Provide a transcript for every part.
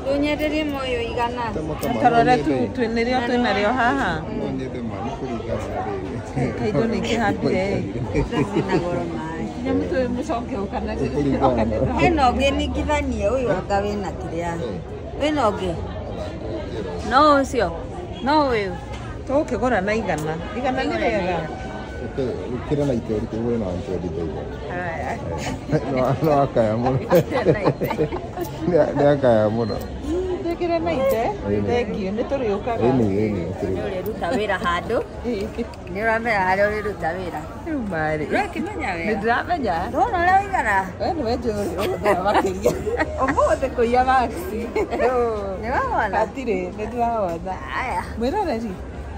Tunyenderie moyo igana. Tarore tu twinĩrĩo twĩnarĩo haha. Kaindo nĩ kĩhambire. Nyamũ tũyũ mũcoke ũkana. Hena ũngĩ ningithanie ũyũ anga wĩna kĩrĩa. Wĩna ũngĩ? No ũcio. No ũyũ. Tũgũkĩgũra na igana. Igana nĩ rĩega. Ukira na iteri kugura na 120,000. Haya. No akaya mũno. Nĩ akaya mũno. Twĩkĩre na ite. Thank you. Nĩ tũrĩũkaga. Ĩni ĩni. Nĩ ũrĩruta wĩra handũ. Nĩ ũramenya harĩa ũrĩruta wĩra. Rĩu marĩ. Ũrakĩmenya wega. Nĩ ndĩramenya. Ndona ũrĩa ũigana. We nĩwe njũĩ ũrĩa makĩria. Ũmũthĩ kũiya maxi. Nĩ wawona? Hatirĩ, nĩ ndĩrawona. Haya. Mwĩroreri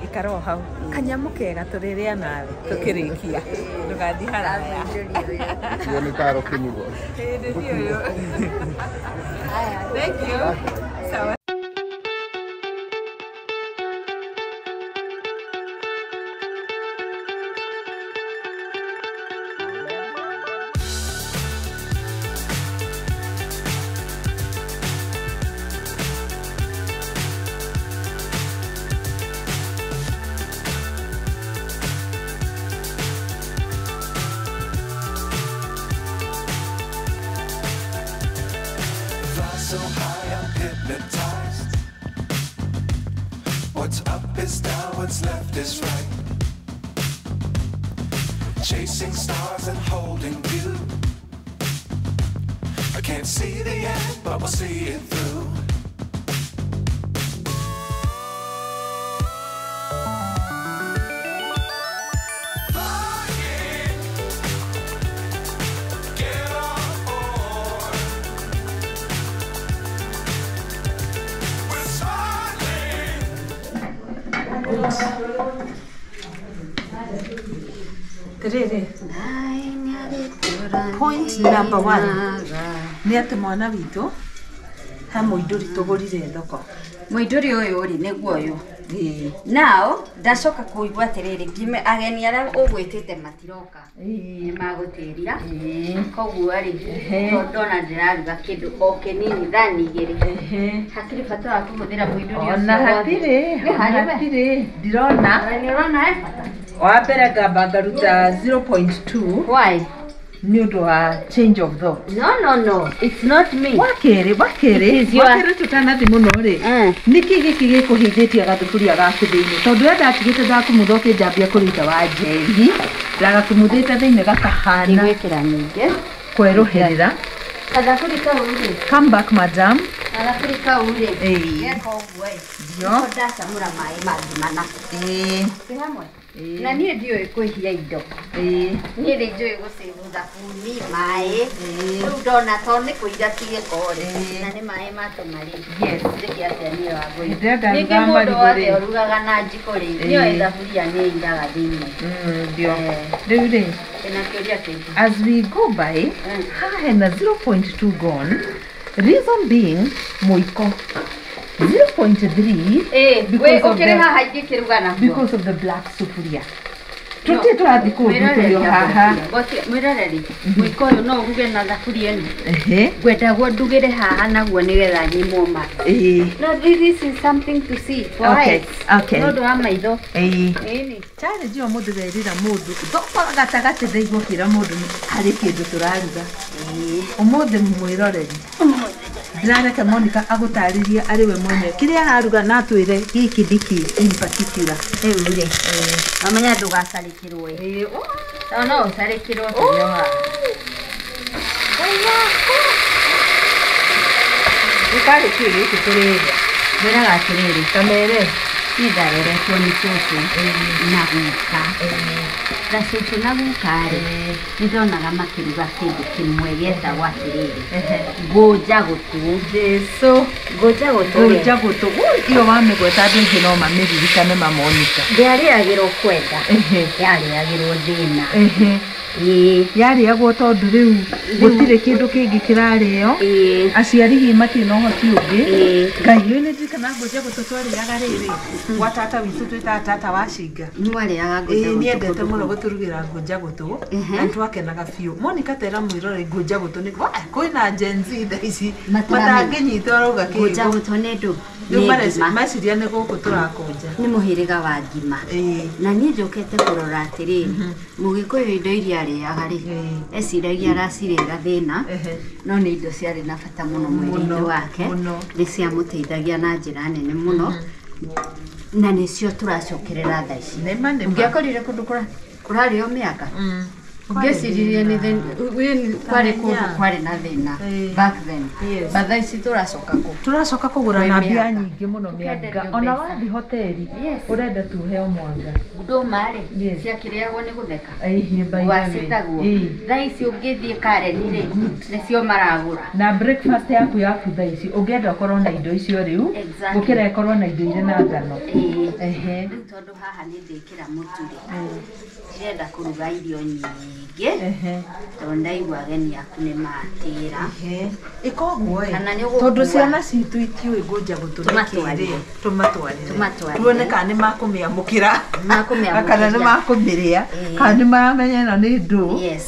ikara o hau. Kanyamũ kega tũrĩrĩa nawe tũkĩrĩkia. Ndũgathiĩ haraya. Ũcio nĩ karo kĩnyugo. Ĩĩ nĩ ũyũ. Thank you. Sawa. So high, I'm hypnotized. What's up is down, what's left is right. Chasing stars and holding you. I can't see the end, but we'll see it through. Flying, get on board. We're smiling. Rĩrĩ. Point number 1. Nĩ atĩ mwana witũ he mũindũri tũgũrire thoko. Mũindũri ũyũ rĩ nĩguo ũyũ. Ĩĩ. Now ndacoka kũigua atĩrĩrĩ ngime ageni arĩa ũgwĩtĩte matiroka. Nĩ magũtĩrira. Koguo rĩ tondũ ndona ndĩraruga kĩndũ o kĩnini thani igĩrĩ. Hakĩrĩ bata wa kũhũthĩra mũindũri ũcio. Ona hatirĩ, ona hatirĩ. Ndirona. Nĩ ũrona he bata? Wa mbere ngamba ngaruta 0.2. Why? Nĩ ũndũ wa change of thought. No, no, no. It's not me. Wakerĩ, wakerĩ, wakerĩ tũtanathi mũno rĩ. Nĩkĩ gĩkĩ gĩkũhithĩtie gathuburia gaku thĩinĩ? Tondũ we ndatigĩte ndakumutha ũkĩnjambia kũruta wa njeri, ndagakumuthĩte thĩinĩ gakahana. Ndigwĩkĩra nyingĩ. Kwerũhĩrĩra. Gathaburi kau rĩ. Come back madam. Gathaburi kau rĩ. Ĩĩ. Geka ũguo ĩ. Ndio. Ndacamũra maĩ ma ngima nako. Ĩĩ. Twĩ hamwe? Na niĩ ndiũĩ kũihia indo. Ĩĩ. Niĩ nĩ njũĩ gũcĩvu thabuni, maĩ. Rĩu ndona to nĩ kũiga ti gĩko rĩ. Na nĩ maĩ matũma rĩ. Yes. Njĩke atĩa niĩ wa ngũi. Hĩndĩ ĩrĩa ndarugaga Ningĩ mũndũ marigũ wothe rĩ. ũrugaga na njiko rĩ, nĩoĩ thaburia nĩ ĩiraga thĩinĩ. Ndio. Rĩu rĩ. Ndĩna kĩũria kĩngĩ. As we go by, haha hena 0.2 gone. Reason being, mũiko. 0.3 Ĩĩ, ũkĩrĩ haha ingĩkĩruga naguo. Because of the black sufuria. Tũtirĩ tũrathiĩ kũndũ tũrĩ o haha. Mwĩroreri, mũiko ũyũ no ũruge na thaburia ĩno. Ehe. Ngwenda guo ndugĩre haha naguo nĩgetha nyimwo ma. Ĩĩ. No, this is something to see. For Okay, eyes. okay. Nĩ ũndũ wa maitho. Ĩĩ. Ĩni. Challenge ũmũthĩ werĩra mũndũ, thoko gatagatĩ ndaigua ũkĩra mũndũ harĩ kĩndũ tũraruga. Ũmũthĩ mwĩroreri. Ndĩrareke Monica agũtarĩrie arĩ we mwenyewe kĩrĩa araruga na atwĩre gĩkĩ nĩkĩ in particular. Rĩu rĩ, wamenya ndũgacarĩkĩrwo ĩ. To no ũcarĩkĩrwo tũrĩ o haha. Gĩkarĩ kĩ gĩkĩ tũrĩrĩa? Ngwĩraga atĩrĩrĩ, Ta mere. Niĩ ndareretwo nĩ cũcũ na guka. Na cũcũ na guka rĩ, nĩ ndonaga makĩruga kĩndũ kĩmwe gĩetagwo atĩrĩrĩ, ngũnja gũtũ. Jesu. Ngũnja gũtũ rĩ. Ngũnja gũtũ. Ui, iyo wamĩgweta andũ aingĩ no mamĩririkane ma Monica. Ndĩarĩagĩrwo kwenda, yarĩagĩrwo thĩna. Yarĩagwo tondũ rĩu gũtirĩ kĩndũ kĩngĩ kĩrarĩo. Aciari hihi matirĩ na ũhoti ũngĩ. Ngai nĩ ndirikana ngũnja gũtũ twarĩaga rĩrĩ gwa tata witũ twĩtaga tata wa Cinga. Mwarĩaga ngũnja gũtũ Niendete kũndũ mũno kũu. gũtũrugĩra ngũnja gũtũ na nĩtwakenaga biũ. Monica tera mwĩrore ngũnja gũtũ nĩ kwĩna Gen Z thaa ici Mataramenya. matangĩnyita ũrauga kĩ. Ngũnja gũtũ nĩ ndũ Rĩu nĩ ngima. Meciria nĩ gũkũ tũrakũnja. Nĩ mũhĩrĩga wa ngima. Na niĩ njũkĩte kũrora atĩrĩrĩ, mũgĩkũyũ indo iria arĩaga rĩ, eciragia aracirĩra thĩna, no nĩ indo ciarĩ na bata mũno mwĩrĩ-inĩ wake, nĩ ciamũteithagia na njĩra nene mũno, na nĩcio tũracokerera thaa ici. Ũngĩakorire kũndũ kũrarĩo mĩanga, ũngĩeciririe nĩ kwarĩ kũndũ kwarĩ na thĩna back then, but thaa ici tũracoka kũ? Tũracoka kũgũra na mbia nyingĩ mũno mĩanga. Tũkenderio Ona mbeca. wathiĩ hoteli ũrenda tu ũheo mwanga. Ndũma rĩ, ciakĩrĩagwo nĩ gũtheka. Ĩĩ, by the way. Gwacĩtagwo. Thaa ici ũngĩthiĩ Karen rĩ, nĩcio maragũra. Na breakfast yaku yaku thaa ici ũngĩenda ũkorwo na indo icio rĩu gũkĩra ĩkorwo na indo irĩ na ngano. Rĩu tondũ haha nĩ ndĩkĩra mũtu rĩ, ndĩrenda kũruga irio nyingĩ tondũ ndaigua ageni aku nĩ matĩra. Ĩka ũguo ĩ, Kana nĩ ũgũkua. tondũ ciana citũ itiũĩ ngũnja gũtũ nĩ kĩ rĩ, tũmatwarĩre tuone kana nĩ makũmĩamũkĩra kana nĩ makũmĩrĩa kana nĩ maramenya ĩno nĩ ndũ.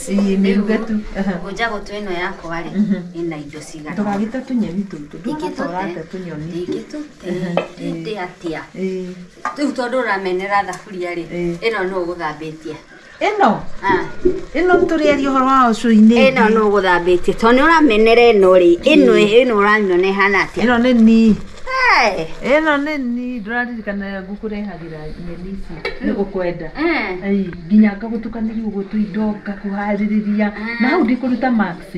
Ĩĩ, mĩruge tu. Ngũnja gũtũ ĩno yakwa rĩ, ĩna indo cigana. Ndũgagĩte tũnyeni tũtũ, nduona ta ũrate tũnyoni. Ndingĩtũte, ndĩ atĩa. Rĩu tondũ ũramenera thaburia rĩ, ĩno nũ ũgũthambĩtie? Ĩno? Ĩno tũrĩaria ũhoro wa ũcũi-inĩ. Ĩno nũ ũgũthambĩtie? Tondũ nĩ ũramenera ĩno rĩ, ĩno ĩno ũranyona ĩhana atĩa? Ĩno nĩ ni. Ĩno nĩ ni, ndũraririkana ngũkũrehagĩra nyeni ici nĩ gũkwenda. Nginya ngagũtukanĩria ũguo tũindo ngakũharĩrĩria. Na hau ndikũruta marks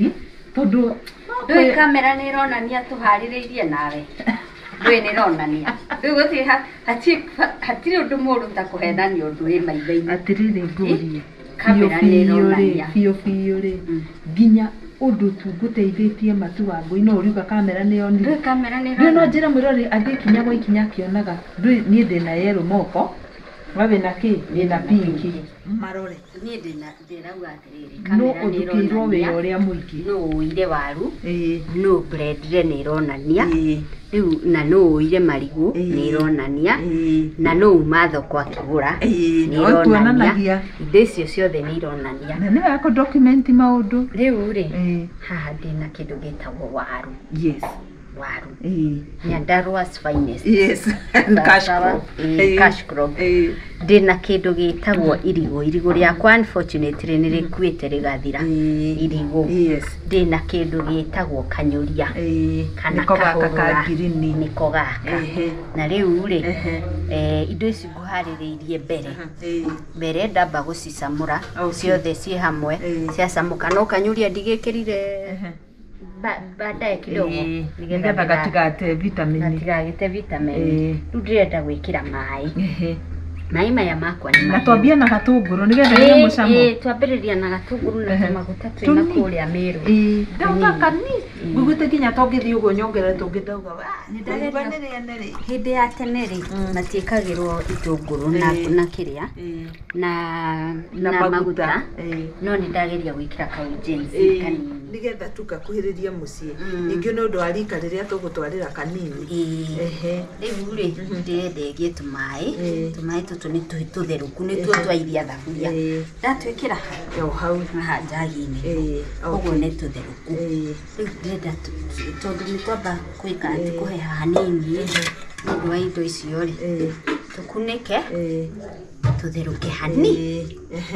tondũ Ndũĩ kamera nĩ ĩronania tũharĩrĩirie nawe. Ndũĩ nĩ ĩronania. Rĩu gũtirĩ hatirĩ ũndũ mũũru ta kũhenania ũndũ wĩ maitho-inĩ. Atĩrĩrĩ ngũrie. Kamera nĩ ĩronania. Biũ biũ rĩ, nginya ũndũ tu ngũteithĩtie matu wa ngũi no ũriuga kamera nĩ yonire. Ndũĩ kamera nĩ Ndũĩ no ĩronania. njĩra mwĩrori athiĩ ikinya gwa ikinya akĩonaga. Ndũĩ niĩ ndĩna yellow moko, we wĩna kĩ? Wĩna pinki. Marore. Niĩ ndĩrauga atĩrĩrĩ, No kamera nĩ ũthukĩirwo wĩra ĩronania. ũrĩa mũingĩ. Nũ ũire waru, nũ blendire nĩ ĩronania. Rĩu na nũ ũire marigũ nĩ ĩronania. Na nũ uma thoko akĩgũra nĩ no ĩronania. tuonanagia. Indo icio ciothe nĩ ironania. Na nĩ wega kũ document maũndũ. Rĩu rĩ, haha ndĩna kĩndũ gĩtagwo waru. Waru. Nyandarua's finest. Cash crop. Cash crop. Ndĩna kĩndũ gĩtagwo irigũ. Irigũ rĩakwa unfortunately nĩ rĩkuĩte rĩgathira. Irigũ. Ndĩna kĩndũ gĩtagwo kanyũria. Kana Nĩko gaka ka kahũrũra. ngirini. Nĩko gaka. Na rĩu rĩ, indo ici ngũharĩrĩirie mbere. Mbere ndamba gũcicamũra ciothe ciĩ hamwe. Ciacamũka no kanyũria ndigĩkĩrire baadaye kidogo Nĩgetha gatigate vitamin. Gatigagĩte vitamin. Rĩu ndĩrenda gwĩkĩra maĩ. Maĩ maya makwa nĩ Na mahiũ. twambie na gatũngũrũ nĩgetha gĩe mũcamo. Twambĩrĩria na gatũngũrũ na tũmaguta twĩna kũrĩa Mĩrũ. Ndauga kani. Ngũiguĩte nginya tongĩthiĩ ũguo nyongerere tũngĩ ndauga. Nĩndageria hĩndĩ ya tene rĩ, matiĩkagĩrwo itũngũrũ na kĩrĩa na Na maguta, no nĩndageria gwĩkĩra kaũjenzi kanini. Nĩgetha tu gakuhĩrĩrie mũciĩ. Ningĩ nĩ ũndũ wa rika rĩrĩa tũgũtwarĩra kanini. Rĩu rĩ, ndĩrenda ĩgĩe tũmaĩ. Tũmaĩ tũtũ nĩ tũtherũku, nĩtuo twairia thaburia. Ndatwĩkĩra o hau haha njagi-inĩ. Ũguo nĩ tũtherũku. Rĩu ndĩrenda tondũ nĩ twamba gwĩka atĩ kũheha hanini nĩ ũndũ wa indo icio rĩ, tũkunĩke tũtherũke hanini,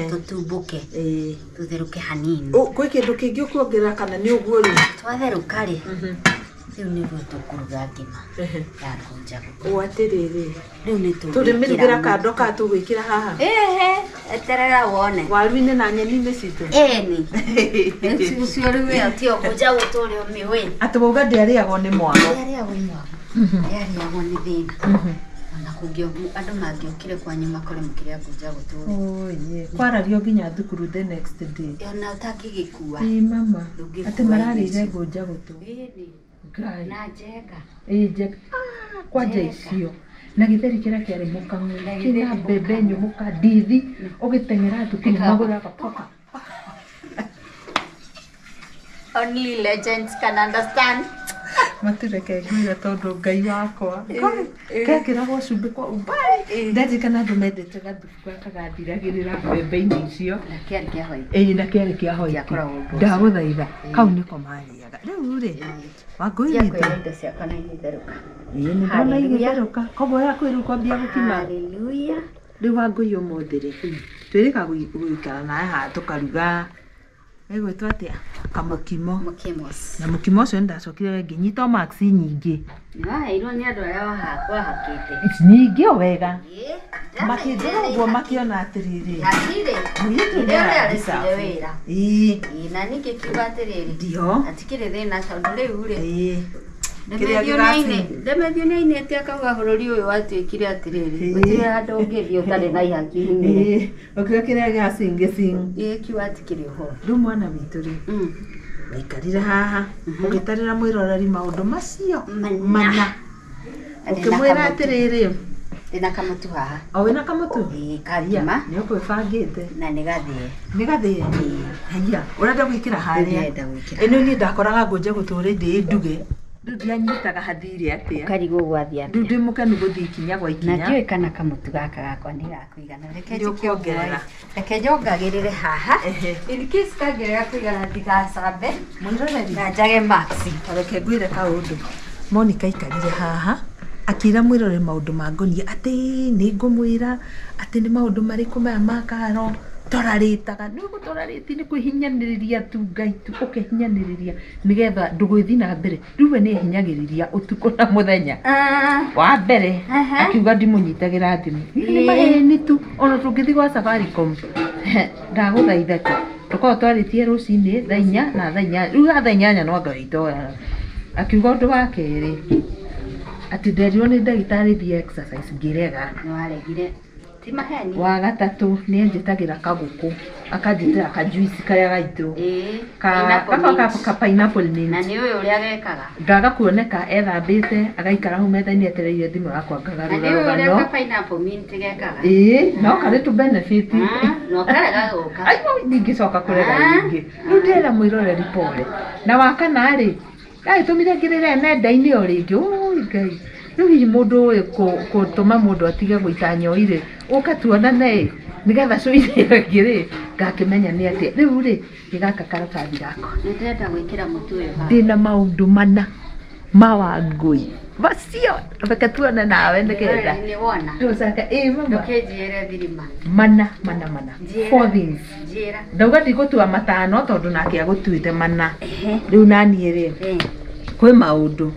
tũtumbũke, tũtherũke hanini. Kwĩ kĩndũ kĩngĩ ũkuongerera kana nĩ ũguo rĩu? Twatherũka rĩ, rĩu nĩguo tũkũruga ngima ya ngũnja gũtũ. Ũ atĩrĩrĩ, Rĩu nĩ tũrĩmĩrugĩra kando ka tũgwĩkĩra haha? Eterera wone. Waru-inĩ na nyeni-inĩ citũ? Ĩni. Ũcio rĩu ĩyo tiyo ngũnja gũtũ ũrĩa ũmĩũĩ. Atĩ wauga ndĩarĩagwo nĩ mwago. Ndĩarĩagwo nĩ mwago. Ndĩarĩagwo nĩ thĩna. Ona kũngĩ andũ mangĩokire kwanyu makore mũkĩrĩa ngũnja gũtũ rĩ. Kwaragio nginya thukuru the next day. Ona ũtangĩgĩkua. Ĩĩ mama. Ndũngĩkua Atĩ mararĩire irio icio. ngũnja gũtũ. Ĩni. Ngai. Na njenga. Ĩĩ njenga. Kwanja icio. Na gĩtheri kĩrĩa kĩarĩ mũkang'u kĩna mbembe nyũmũ kandithi ũgĩteng'era thukuru magũrũ paka. Only legends can understand. Matureke ngwĩre tondũ Ngai wakwa gekĩragwo cumbĩ kwa umbali. Ndarikana andũ mendete gathubu gaka gathiragĩrĩra mbembe-inĩ icio. Na kĩarĩ kĩa white. Ĩĩ, na kĩarĩ kĩa white. Gĩakoragwo mboco. Ndagũthaitha, kau nĩko marĩaga rĩu rĩ Wangũi Cia witũ. kwĩra indo ciakwa na igĩtherũka. Ĩĩ, nĩ ndona Hallelujah. igĩtherũka, koguo yakwĩrwo kwambia gũkima. Hallelujah. Rĩu Wangũi ũmũthĩ rĩ twĩrĩga gũikara nawe haha tũkaruga ĩgwĩtwo atĩa, kamũkimo. Mũkimos. Na mũkimo ũcio nĩndacokire ngĩnyita marks nyingĩ. Nĩwaheirwo nĩ andũ arĩa wahakĩte. Nyingĩ o wega. Ĩĩ, Makĩndora ũguo makĩona atĩrĩrĩ, Hatirĩ. mũirĩtu Hĩndĩ nĩ ĩyo aradeserve. arutire wĩra. Ĩĩ. Ĩĩ, na niĩ ngĩkiuga atĩrĩrĩ, Ndio. hatikĩrĩ thĩna tondũ rĩu rĩ, Ĩĩ. Kĩrĩa Demetrio gĩgaci- Demetrio nĩainĩte akauga bũrũri ũyũ watuĩkire atĩrĩrĩ, Ĩĩ. gũtirĩ handũ ũngĩthiĩ ũtarĩ na ihaki hinyĩre. Ĩĩ, ũkiuga kĩrĩa gĩgacingĩcing. Ĩĩ, kiuga hatikĩrĩ ũhoro. Rĩu mwana witũ rĩ, waikarire haha ũgĩtarĩra mwĩroreri maũndũ macio Mana. mana, ũkĩmwĩra atĩrĩrĩ, Ndĩna kamũtu haha. O wĩna kamũtu? Ĩĩ, kangima. Nĩ ũkwĩbangĩte. Na nĩ gathĩe. Nĩ gathĩe? Haiya, ũrenda gwĩkĩra harĩa? Ndĩrenda gwĩkĩra. Ĩno niĩ ndakoraga ngũnje gũtũra ndĩ nduge. Rĩu ndianyitaga hathire atĩa. Ũkarigwo gwathiĩ Rĩu atĩa. ndĩ mũkenu gũthiĩ ikinya gwa Na ikinya. ndiũĩ kana kamũtu gaka gakwa nĩ gakũigana. Reke Nĩ njĩke ũguo ũkuongerera. ĩ. Reke nyongagĩrĩre haha. Ehe. In case kangĩrega kũigana ndigacambe Mwĩroreri, na njage maxi. reke ngwĩre kaũndũ. Monica aikarire haha akĩra mwĩrore maũndũ mangonie atĩ nĩ ngũmwĩra atĩ nĩ maũndũ marĩkũ maya ma karo torarĩtaga nĩ ũgũtorarĩti nĩ kwĩhinyanĩrĩria tu Ngai tu ũkehinyanĩrĩria nĩgetha ndũgũthiĩ na mbere. Rĩu we nĩ ehinyagĩrĩria ũtukũ na mũthenya. Wa mbere akiuga ndimũnyitagĩra thimũ. Nĩ maheni tu, ona tũngĩthiĩ gwa Safaricom ndagũthaitha tu tũkoragwo twarĩtie rũcinĩ thaa 4 na thaa 8, rĩu thaa 8 no anga itoyaga. Akiuga ũndũ wa kerĩ atĩ nderirwo nĩ ndagĩtarĩ thiĩ exercise ngĩrega. Nĩ waregire. Ti maheni. Wa gatatũ nĩ anjĩtagĩra kagũkũ, akanjĩtĩra kajuici karĩa gaitũ Ĩĩ. ka Pineapple ka mint. ka pineapple mint. Na nĩ ũyũ ũrĩa gekaga. Ngaga kuoneka ethambĩte agaikara hau metha-inĩ etereire thimũ yakwa Na ngagarũra nĩ ũyũ ũrĩa rũgano. ka pineapple mint gekaga. Ĩĩ, no karĩ tũ benefit. Na ũkarega gũka. Aiyo, ndingĩcoka kũrega rĩngĩ. Rĩu ndĩrera mwĩroreri pole. Na wa kana rĩ, gagĩtũmire ngĩrĩre nenda-inĩ o rĩngĩ. Ũi Ngai. Rĩu hihi mũndũ ũyũ gũtũma mũndũ atige gũita nyoi rĩ, ũka tuonane ĩ, nĩgetha cũi ĩyo ĩngĩ rĩ, ngakĩmenya nĩ atĩa. Rĩu rĩ, nĩ gaka karatathi gakwa. Nĩ ndĩrenda gwĩkĩra mũtu ũyũ haha. Ndĩna maũndũ mana ma Wangũi. Macio, reke tuone nawe nĩgetha. Nĩ wona. Tũcoke, ĩ mama. Ndũkĩnjĩre thirima. Mana, mana, mana. Njĩra. Four things. Njĩra. Ndauga ndigũtua matano tondũ nake agũtuĩte mana. Rĩu naniĩ rĩ, kwĩ maũndũ.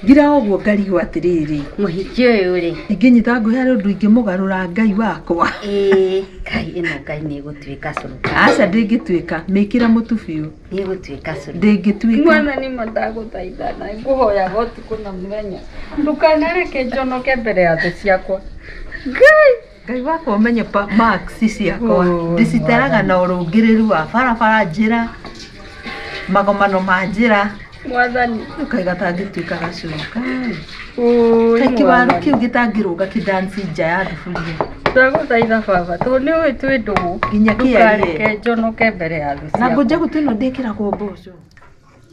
Ngira ũguo ngarigwo atĩrĩrĩ. Mũhiki ũyũ rĩ. Ingĩnyita ngũi harĩ ũndũ ingĩmũgarũra Ngai wakwa. Ĩĩ, Ngai ĩno Ngai nĩ ĩgũtuĩka cũrũ. Aca ndĩngĩtuĩka, mĩkĩra mũtu biũ. Nĩ ĩgũtuĩka cũrũ. Ndĩngĩtuĩka. Mwathani ndagũthaitha na ngũhoyaga ũtukũ na mũthenya ndũkanareke njonoke mbere ya thũ ciakwa. Ngai. Ngai wakwa ũmenye marks ciakwa ndĩcitaraga na ũrũngĩrĩru wa barabara njĩra, magomano ma njĩra. Mwathani. Rĩu kaĩ gatangĩtuĩka gacũrũ kai. Ũũi, Kaĩ kĩwaru Mwathani. kĩu gĩtangĩrũga kĩdanci nja ya thuburia. Ndagũthaitha baba tondũ nĩ ũĩ twĩ ndũgũ. Nginya kĩarie. Ndũkareke njonoke mbere ya thũ Na ciakwa. ngũnja gũtũ ĩno ndĩkĩragwo mboco.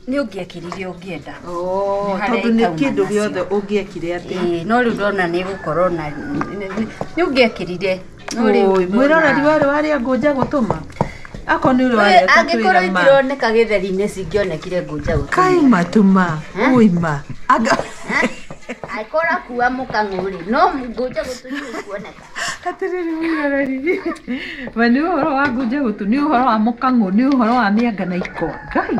Nĩ ũngĩekĩrire ũngĩenda. Oh, Nĩ harĩa tondũ nĩ ikauma kĩndũ nacio. gĩothe ũngĩekire atĩa. Ĩĩ, no rĩu ndona nĩ gũkorwo na nĩ ũngĩekĩrire. No rĩu Ũĩ, mwĩroreri warĩ warĩa ngũnja gũtũma. Akorwo nĩ ũrĩ warĩa angĩkorwo tũtwĩra ma. itironeka gĩtheri-inĩ cingĩonekire ngũnja gũtũ. Kai matuma, ũima. Anga Angĩkorwo akua mũkang'ũ rĩ, no ngũnja gũtũ nĩ kuoneka. Atĩrĩrĩ mwĩroreri. Ma nĩ ũhoro wa ngũnja gũtũ, nĩ ũhoro wa mũkang'ũ, nĩ ũhoro wa mĩanga na ikwa. Ngai,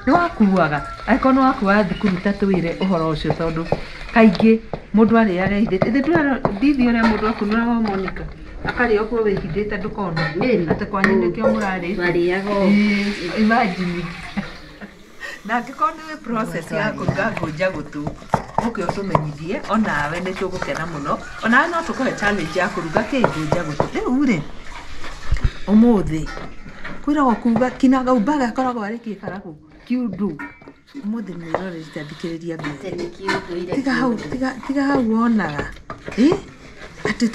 nĩ wakuaga. Angĩkorwo nĩ wakuaga thukuru ta twĩre ũhoro ũcio tondũ kaingĩ mũndũ arĩaga ehithĩte. Ithe ndithi ũrĩa mũndũ akunũraga Monica. Akarĩa ũguo wĩhithĩte ndũkona. Nĩma. Atĩ kwanyu nĩkĩo mũrarĩte. Twarĩaga ũũ. Ĩĩ, imagine. Na angĩkorwo nĩ process ya kũruga ngũnja gũtũ, ũke ũtũmenyithie onawe nĩ tũgũkena mũno. Onawe no tũkũhe challenge ya kũruga kĩ ngũnja gũtũ. Rĩu rĩ, ũmũthĩ kwĩragwo kuga kinagaubaga akoragwo arĩ kĩbaragũ kiundu. Ũmũthĩ mwĩroreri ta thikĩrĩria ngwĩre. Atĩ nĩ kiũndũire Tiga hau, kĩũndũ. tiga hau wonaga. Ĩ? Atĩ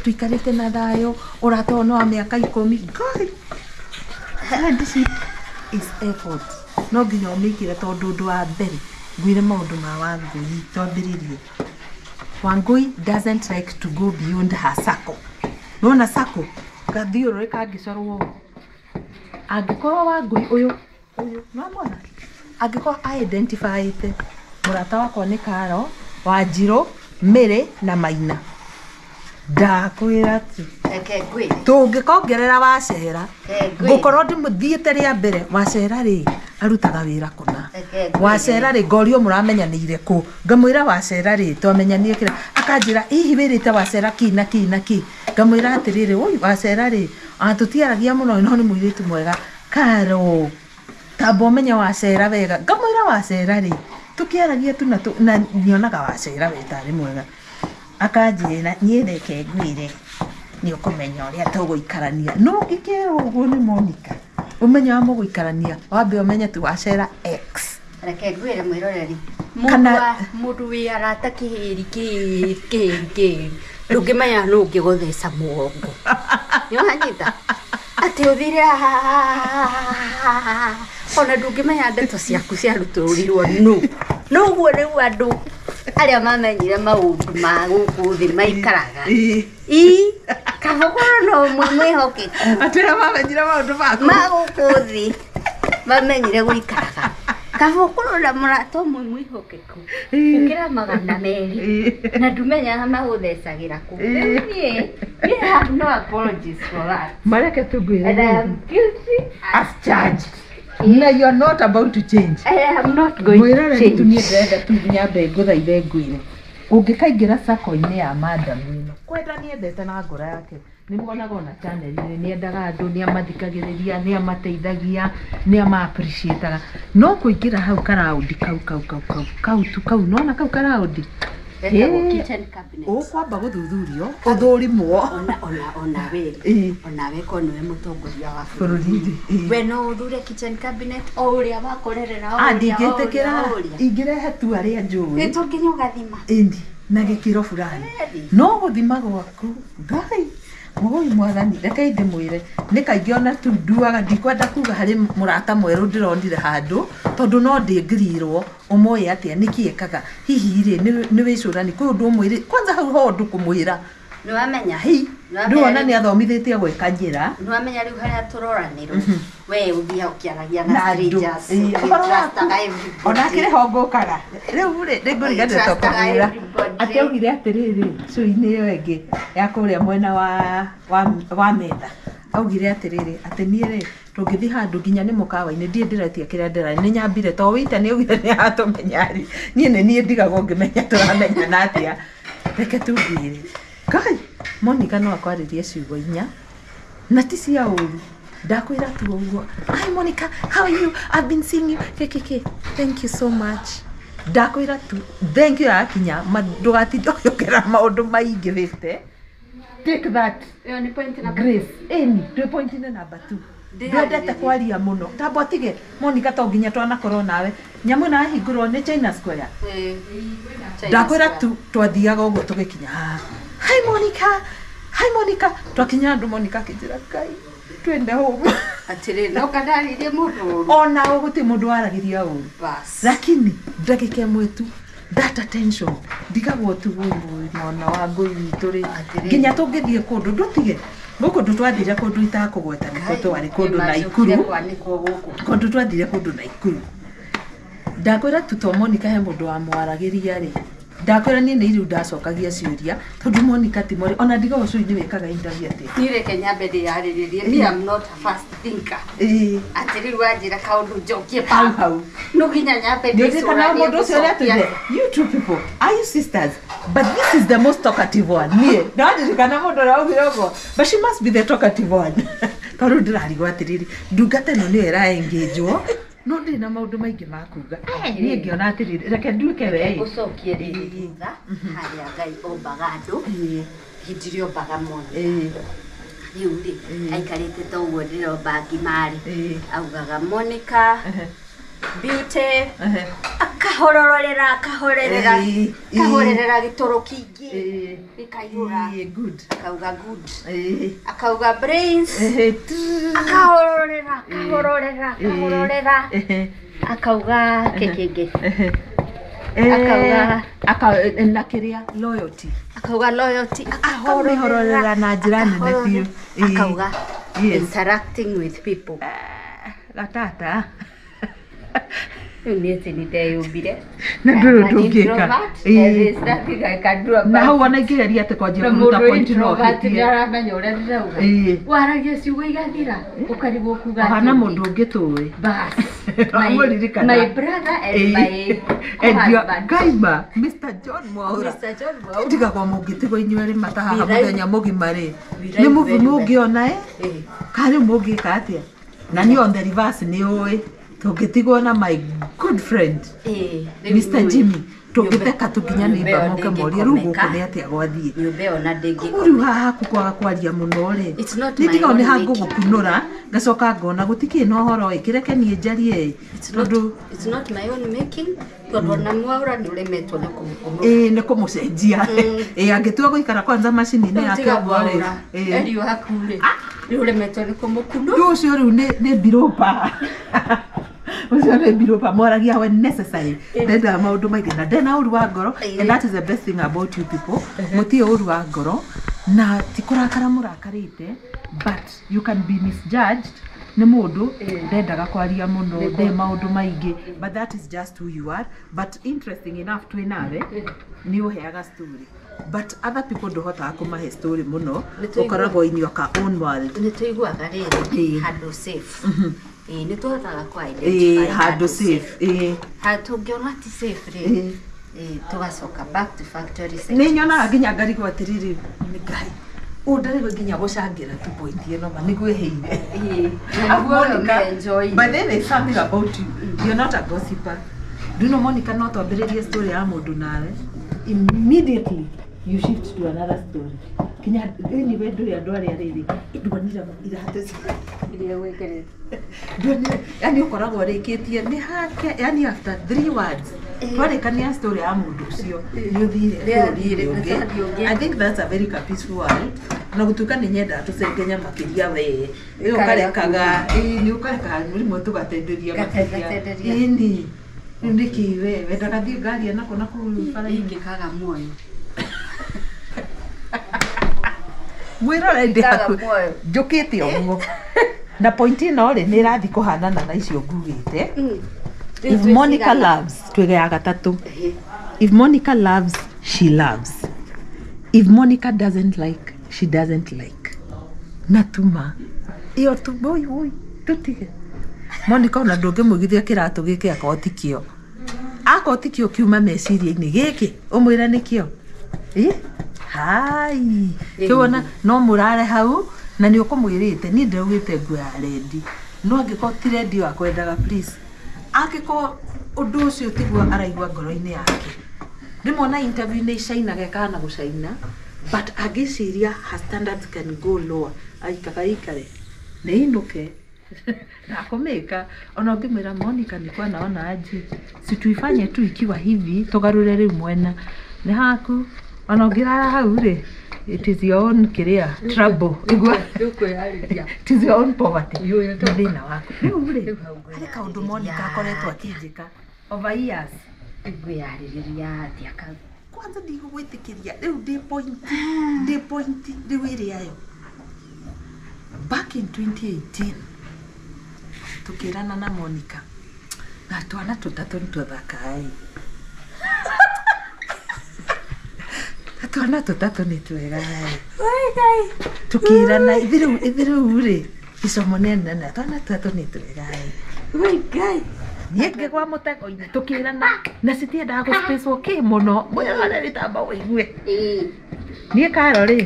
tũikarĩte na thayũ, ũrata ũyũ nĩ wa mĩaka 10. Ngai! Friendship is effort. No nginya ũmĩkĩre tondũ ũndũ wa mbere ngwĩre maũndũ ma Wangũi twambĩrĩrie. Wangũi doesn't like to go beyond her circle. Nĩwona circle gathiũrũrĩ kangĩcorwo ũũ. Angĩkorwo Wangũi ũyũ ũyũ nĩwamwona angĩkorwo identifyĩte mũrata wakwa nĩ Karo, Wanjirũ, Mĩrĩ na Maina, ndakwĩra tu Reke ngwĩre. tũngĩkongerera Wacera Reke ngwĩre. ngũkorwo ndĩmũthiĩte rĩa mbere. Wacera rĩ arutaga wĩra kũna. Reke ngwĩre. Wacera rĩ ngorio mũramenyanĩire kũ, ngamwĩra Wacera rĩ twamenyanire kĩra, akanjĩra hihi wĩrĩte Wacera kĩ na kĩ na kĩ, ngamwĩra atĩrĩrĩ oi Wacera rĩ ona tũtiaragia mũno no nĩ mũirĩtu mwega. Karo tamba ũmenye Wacera wega, ngamwĩra Wacera rĩ tũkĩaragia tu na nyonaga Wacera we tarĩ mwega. Akanjĩra niĩ reke ngwĩre nĩ ũkũmenya ũrĩa tũgũikarania. No ũngĩkerwo ũguo nĩ Monica ũmenye wa mũgũikarania wambe ũmenye tu Wacera X. Reke ngwĩre mwĩroreri. Kana- Mũndũ wĩ arata kĩhĩri kĩhĩri kĩhĩri kĩhĩri ndũngĩmenya nũ ũngĩgũtheca mũgongo. Nĩwanyita atĩ ũthire ona ndũngĩmenya ndeto ciaku ciarutũrũrirwo nũ. Noguo rĩu andũ arĩa mamenyire maũndũ ma gũkũ thĩ maikaraga. Ii kabũkũrũ no ũmwe mwĩhokeku Atĩ arĩa mamenyire maũndũ maku ma gũkũ thĩ mamenyire gũikaraga. Kabũkũrũ na mũrata ũmwe mwĩhokeku gũkĩra 200 na ndumenyaga magũthecagĩra kũ. Rĩu niĩ I have no apologies for that. Mareke tu ngwĩre And I am guilty as charged. Na you are not about to change. I am not going to Mwĩroreri tu niĩ change. ndĩrenda tu nyambe ngũthaithe ngwĩre ũngĩkaingĩra sako-inĩ ya madam ĩno kwenda nĩendete na ngoro yake nĩmuonaga ona channel-inĩ nĩendaga andũ nĩamathikagĩrĩria nĩamateithagia nĩama-appreciate-aga no kũingĩra hau karaũndi kau kau kau kau kau tu kau nona kau karaũndi Betagwo kitchen cabinet. Ũkwamba gũthuthurio ũthũrimwo Ona ona ona we Ĩĩ. ona we ko nĩwe mũtongoria wa Bũrũri-rĩ, ĩĩ. We no ũthure kitchen cabinet o ũrĩa wakorerera o Ah, ũrĩa, o ndingĩtĩkĩra ũrĩa, o ũrĩa. ingĩrehe tu arĩa njũĩ Nĩ to nginya ũgathima. ĩni na gĩkĩro fulani no gũthima gwaku ngai mũgũi mwathani reke ndĩmwĩre nĩ kaingĩ ona tu nduaga ndikwenda kuga harĩ mũrata mwerũ ndĩronire handũ tondũ no ndĩngirirwo ũmũĩ atĩa nĩkĩ ekaga hihi rĩ nĩ wĩcũrani kwĩ ũndũ ũmwĩrĩ kwanza hau ho ũndũ kũmwĩra Nĩwamenya hei Nĩwamenya ndĩwona rĩu- nĩ athomithĩtie gwĩka njĩra nĩwamenya rĩu harĩa tũroranĩrwo we ũthiaga ũkĩaragia na na andũ strangers Ĩĩ, ũhoro waku ũgĩtrustaga everybody. ona akĩrĩ ho ngũkaga rĩu rĩ nĩngũriganĩrwo Ũgĩtrustaga kũmwĩra everybody. atĩ augire atĩrĩrĩ cũi-inĩ ĩyo ĩngĩ ya kũrĩa mwena wa metha augire atĩrĩrĩ atĩ niĩ rĩ tũngĩthiĩ handũ nginya nĩ mũkawa-inĩ ndiĩ ndĩretia kĩrĩa ndĩra nĩ nyambire to wĩita nĩ augire nĩ atũmenya rĩ niĩ nĩ niĩ ndigagwo ngĩmenya tũramenyana atĩa reke tungwĩre Ngai Monica no akwarĩrie ciugo inya na ti cia ũru ndakwĩra tu ũguo hi Monica how are you I've been seeing you kk thank you so much ndakwĩra tu thank you yakinya ndũgatinde ũgĩongerera maũndũ maingĩrĩte take that Ĩyo nĩ point number grace ĩni twĩ point-inĩ number 2 ndwendete kwaria mũno tamba ũtige Monica to nginya twanakorwo nawe nyamũ ĩno yahingũrwo nĩ China Square Ĩĩ. China ndakwĩra Square. tu twathiaga ũguo tũgĩkinya haha hi Monica hi Monica twakinya andũ Monica akĩnjĩra Ngai twende home Atĩrĩrĩ no kandaririe mũndũ ũru. ona ũ gũtirĩ mũndũ waragĩria ũru Bas. lakini ndagĩka ĩmwe tu that attention ndigagwo tu ũyũ mwana wa ngũi witũ rĩ Atĩrĩrĩ. nginya tũngĩthiĩ kũndũ ndũtige gũkũ ndũ twathire kũndũ itakũgweta nĩkuo twarĩ kũndũ Naikuru Kwanĩkwo gũkũ. kũndũ twathire kũndũ Naikuru ndakwĩra tu to Monica he mũndũ wamwaragĩria rĩ ndakwĩra niĩ nĩ irĩu ndacokagia ciũria tondũ Monica ti mori ona ndigagwo cũi-inĩ wĩkaga interview atĩa Niĩ reke nyambe ndĩyarĩrĩrie. Me am not a fast thinker. ĩĩ Atĩ rĩu wanjĩra kaũndũ njokie hau back. hau No nginya nyambe nĩũririkanaga ndĩcũranie mũndũ ũcio ũrĩa ngũcokia. twĩre you two people are you sisters but this is the most talkative one niĩ nĩwandirikana mũndũ ũrĩa augire ũguo but she must be the talkative one tondũ ndĩrarigwo atĩrĩrĩ ndungata ĩno nĩyo ĩraengĩnjwo no ndĩrĩ na maũndũ maingĩ ma kuga niĩ ngĩona atĩrĩrĩ reke nduĩke we Ngũcokie rĩrĩ thutha harĩa Ngai ombaga andũ Ĩĩ, hĩndĩ ĩrĩa ombaga mwana ĩĩ, rĩu rĩ aikarĩte ta ũguo ndĩromba ngima rĩ ĩĩ. augaga Monica Beauty Ehe. akahororera akahorerera Ĩĩ, ĩĩ. akahorerera gĩtoro kĩingĩ Ĩĩ. gĩkaihũra Ĩĩ, good akauga good Ĩĩ. akauga brains Ehe, akahororera akahororera akahororera Ehe. Akauga kĩkĩngĩ. Akauga Na kĩrĩa loyalty. Akauga loyalty. Akamĩhororera na njĩra nene biũ. Akauga Yes. interacting with people. Gatata. Rĩu niĩ atĩ nĩndeyũmbire. Na ndũrĩ ũndũ ũngĩka. Na hau ona ingĩgeria atĩ kwanjia Na kũruta mũndũ point no introvert hĩtie. nĩaramenya ũrĩa ndĩrauga. Waragia ciugo igathira ũkarigwo kuga Ũhana atĩa. mũndũ ũngĩ tũĩ. Bas. Wamũririkana. My brother and my And your co-husband. Gaima, Mr. John Mwaura. Mr. John Mwaura. Ndigagwo mũngĩtigwo inyuĩ erĩ mata haha We rhyme- mũthenya mũgima rĩ. We Nĩ rhyme movie very well. mũngĩona ĩ? Ka rĩu mũngĩka atĩa? Na niĩ on the reverse nĩ ũĩ. Tũngĩtigwo na my good friend Mr. Jimmy tũngĩtheka tu nginya Nyũmba nĩmba ĩyo moke morie rĩu gũkũ ndĩngĩkomeka. nĩ atĩa gwathiĩ. Nyũmba ĩyo na Koguo rĩu ndĩngĩkomeka. haha haku kwaga kwaria mũno rĩ, It's not nĩ my ndigagwo nĩ own ha making. ngũgũkunũra ngacoka ngona gũtikĩrĩ na ũhoro ĩ, kĩreke niĩ njarie ĩ, It's not, tondũ it's not my own making tondũ ona Mwaura nĩ ũremetwo nĩ kũmũkunũra. ĩĩ nĩ kũmũcenjia. Ĩĩ angĩtua gũikara kwanza macini-inĩ Rĩu yake tiga ũguo rĩ, Mwaura, ĩĩ. eri waku rĩ, nĩ ũremetwo nĩ kũmũkunũra. Rĩu ũcio rĩu nĩ mbiropa. Ũcio nĩ mbiropa mwaragia when necessary. Ndendaga maũndũ maingĩ na ndena ũru wa ngoro and that is the best thing about you people. Mũtirĩ ũru wa ngoro na ti kũrakara mũrakarĩte but you can be misjudged nĩ mũndũ ndendaga kwaria mũno ndĩ maũndũ maingĩ but that is just who you are. But interesting enough twĩ nawe nĩ ũheaga story but other people ndũhotaga kũmahe story mũno, Nĩ ũkoragwo in your own world. Nĩ tũiguaga rĩrĩ handũ safe. Ĩĩ nĩ tũhotaga kũ identify Handũ safe. Tũngĩona ti safe rĩ, tũgacoka back to factory Nĩ settings. nyonaga nginya ngarigwo atĩrĩrĩ, nĩ Ngai ũũ ndarĩgwo nginya gũcangĩra tu point ĩno ma nĩguo ĩhĩire. Na nĩguo ũyũ ũmĩ-enjoy. But then there's something about you. You're not a gossiper. Do you know Monica no twambĩrĩrie story ya mũndũ nawe immediately you shift to another story. Kinya anyway ndũrĩ andũ arĩa rĩrĩ nduonire iratũ Iria wĩkĩrĩte. nduonire, yani ũkoragwo ũrĩkĩtie nĩ hake, yani after 3 words twarĩkania story ya mũndũ ũcio nĩ ũthire Nĩ athire, bũrũri-inĩ ũngĩ. nĩ athiĩ ũngĩ. I think that's a very peaceful world. Na gũtuĩka nĩ nyendaga tũcengenya makĩria we ĩ Karega ũkarekaga ĩ nĩ ũkarekaga rĩmwe tũgatenderia makĩria. Gatenderia. Ĩni rĩu nĩkĩ we wendaga thiĩ ngaria nako na kũu bara-inĩ Ingĩkaga muoyo. Mwĩrore ndĩ Ingĩkaga hakuhĩ muoyo. njũkĩte ũguo na point ĩno rĩ nĩ ĩrathiĩ kũhanana na icio ngugĩte. If Monica loves, twĩge ya gatatũ. If Monica loves, she loves. If Monica doesn't like, she doesn't like. Na tuma ĩyo tu oi oi tũtige Monica ona ndũngĩmũigithia kĩratũ gĩkĩ akorwo ti kĩo, akorwo ti kĩo kiuma meciria-inĩ gĩkĩ ũmwĩre nĩkĩo. Ĩ hai kĩu ona no mũrare hau na nĩ ũkũmwĩrĩte niĩ ndĩraugĩte nguo ya rendi no angĩkorwo ti rendi ĩyo akwendaga please angĩkorwo ũndũ ũcio tiguo araigua ngoro-inĩ yake rĩmwe ona interview nĩ icainaga ĩkahana gũcaina but angĩciria her standards can go lower aikaga ikare nĩ inũke ndakũmĩka ona ũngĩmwĩra Monica nĩkuwa naona aje si tuifanye tu ikiwa hivi tũgarũre rĩu mwena nĩ haku ona ũngĩrara hau rĩ it is your own kĩrĩa trouble igua Rĩu kwĩyarĩria. it is your own poverty You nĩ thĩna waku rĩu rĩ Rĩu hau harĩ kaũndũ Monica akoretwo akĩnjĩka over years. Ngwĩyarĩrĩria atĩa kau? Kwanza ndigũgwĩtĩkĩria rĩu ndĩ point ndĩ point rĩu ĩrĩa yo back in 2018 tũkĩrana na Monica na twana tũtatũ nĩ tũthaka-ĩ na twana tũtatũ nĩ twega-ĩ tũkĩrana ithe rĩu rĩ icomo nene na twana tũtatũ nĩ twega-ĩ niĩ ngĩgwa mũtego-inĩ tũkĩrana na citiendaga gũspacwo kĩ mũno mwĩrore rĩtamba ũigue niĩ karo rĩ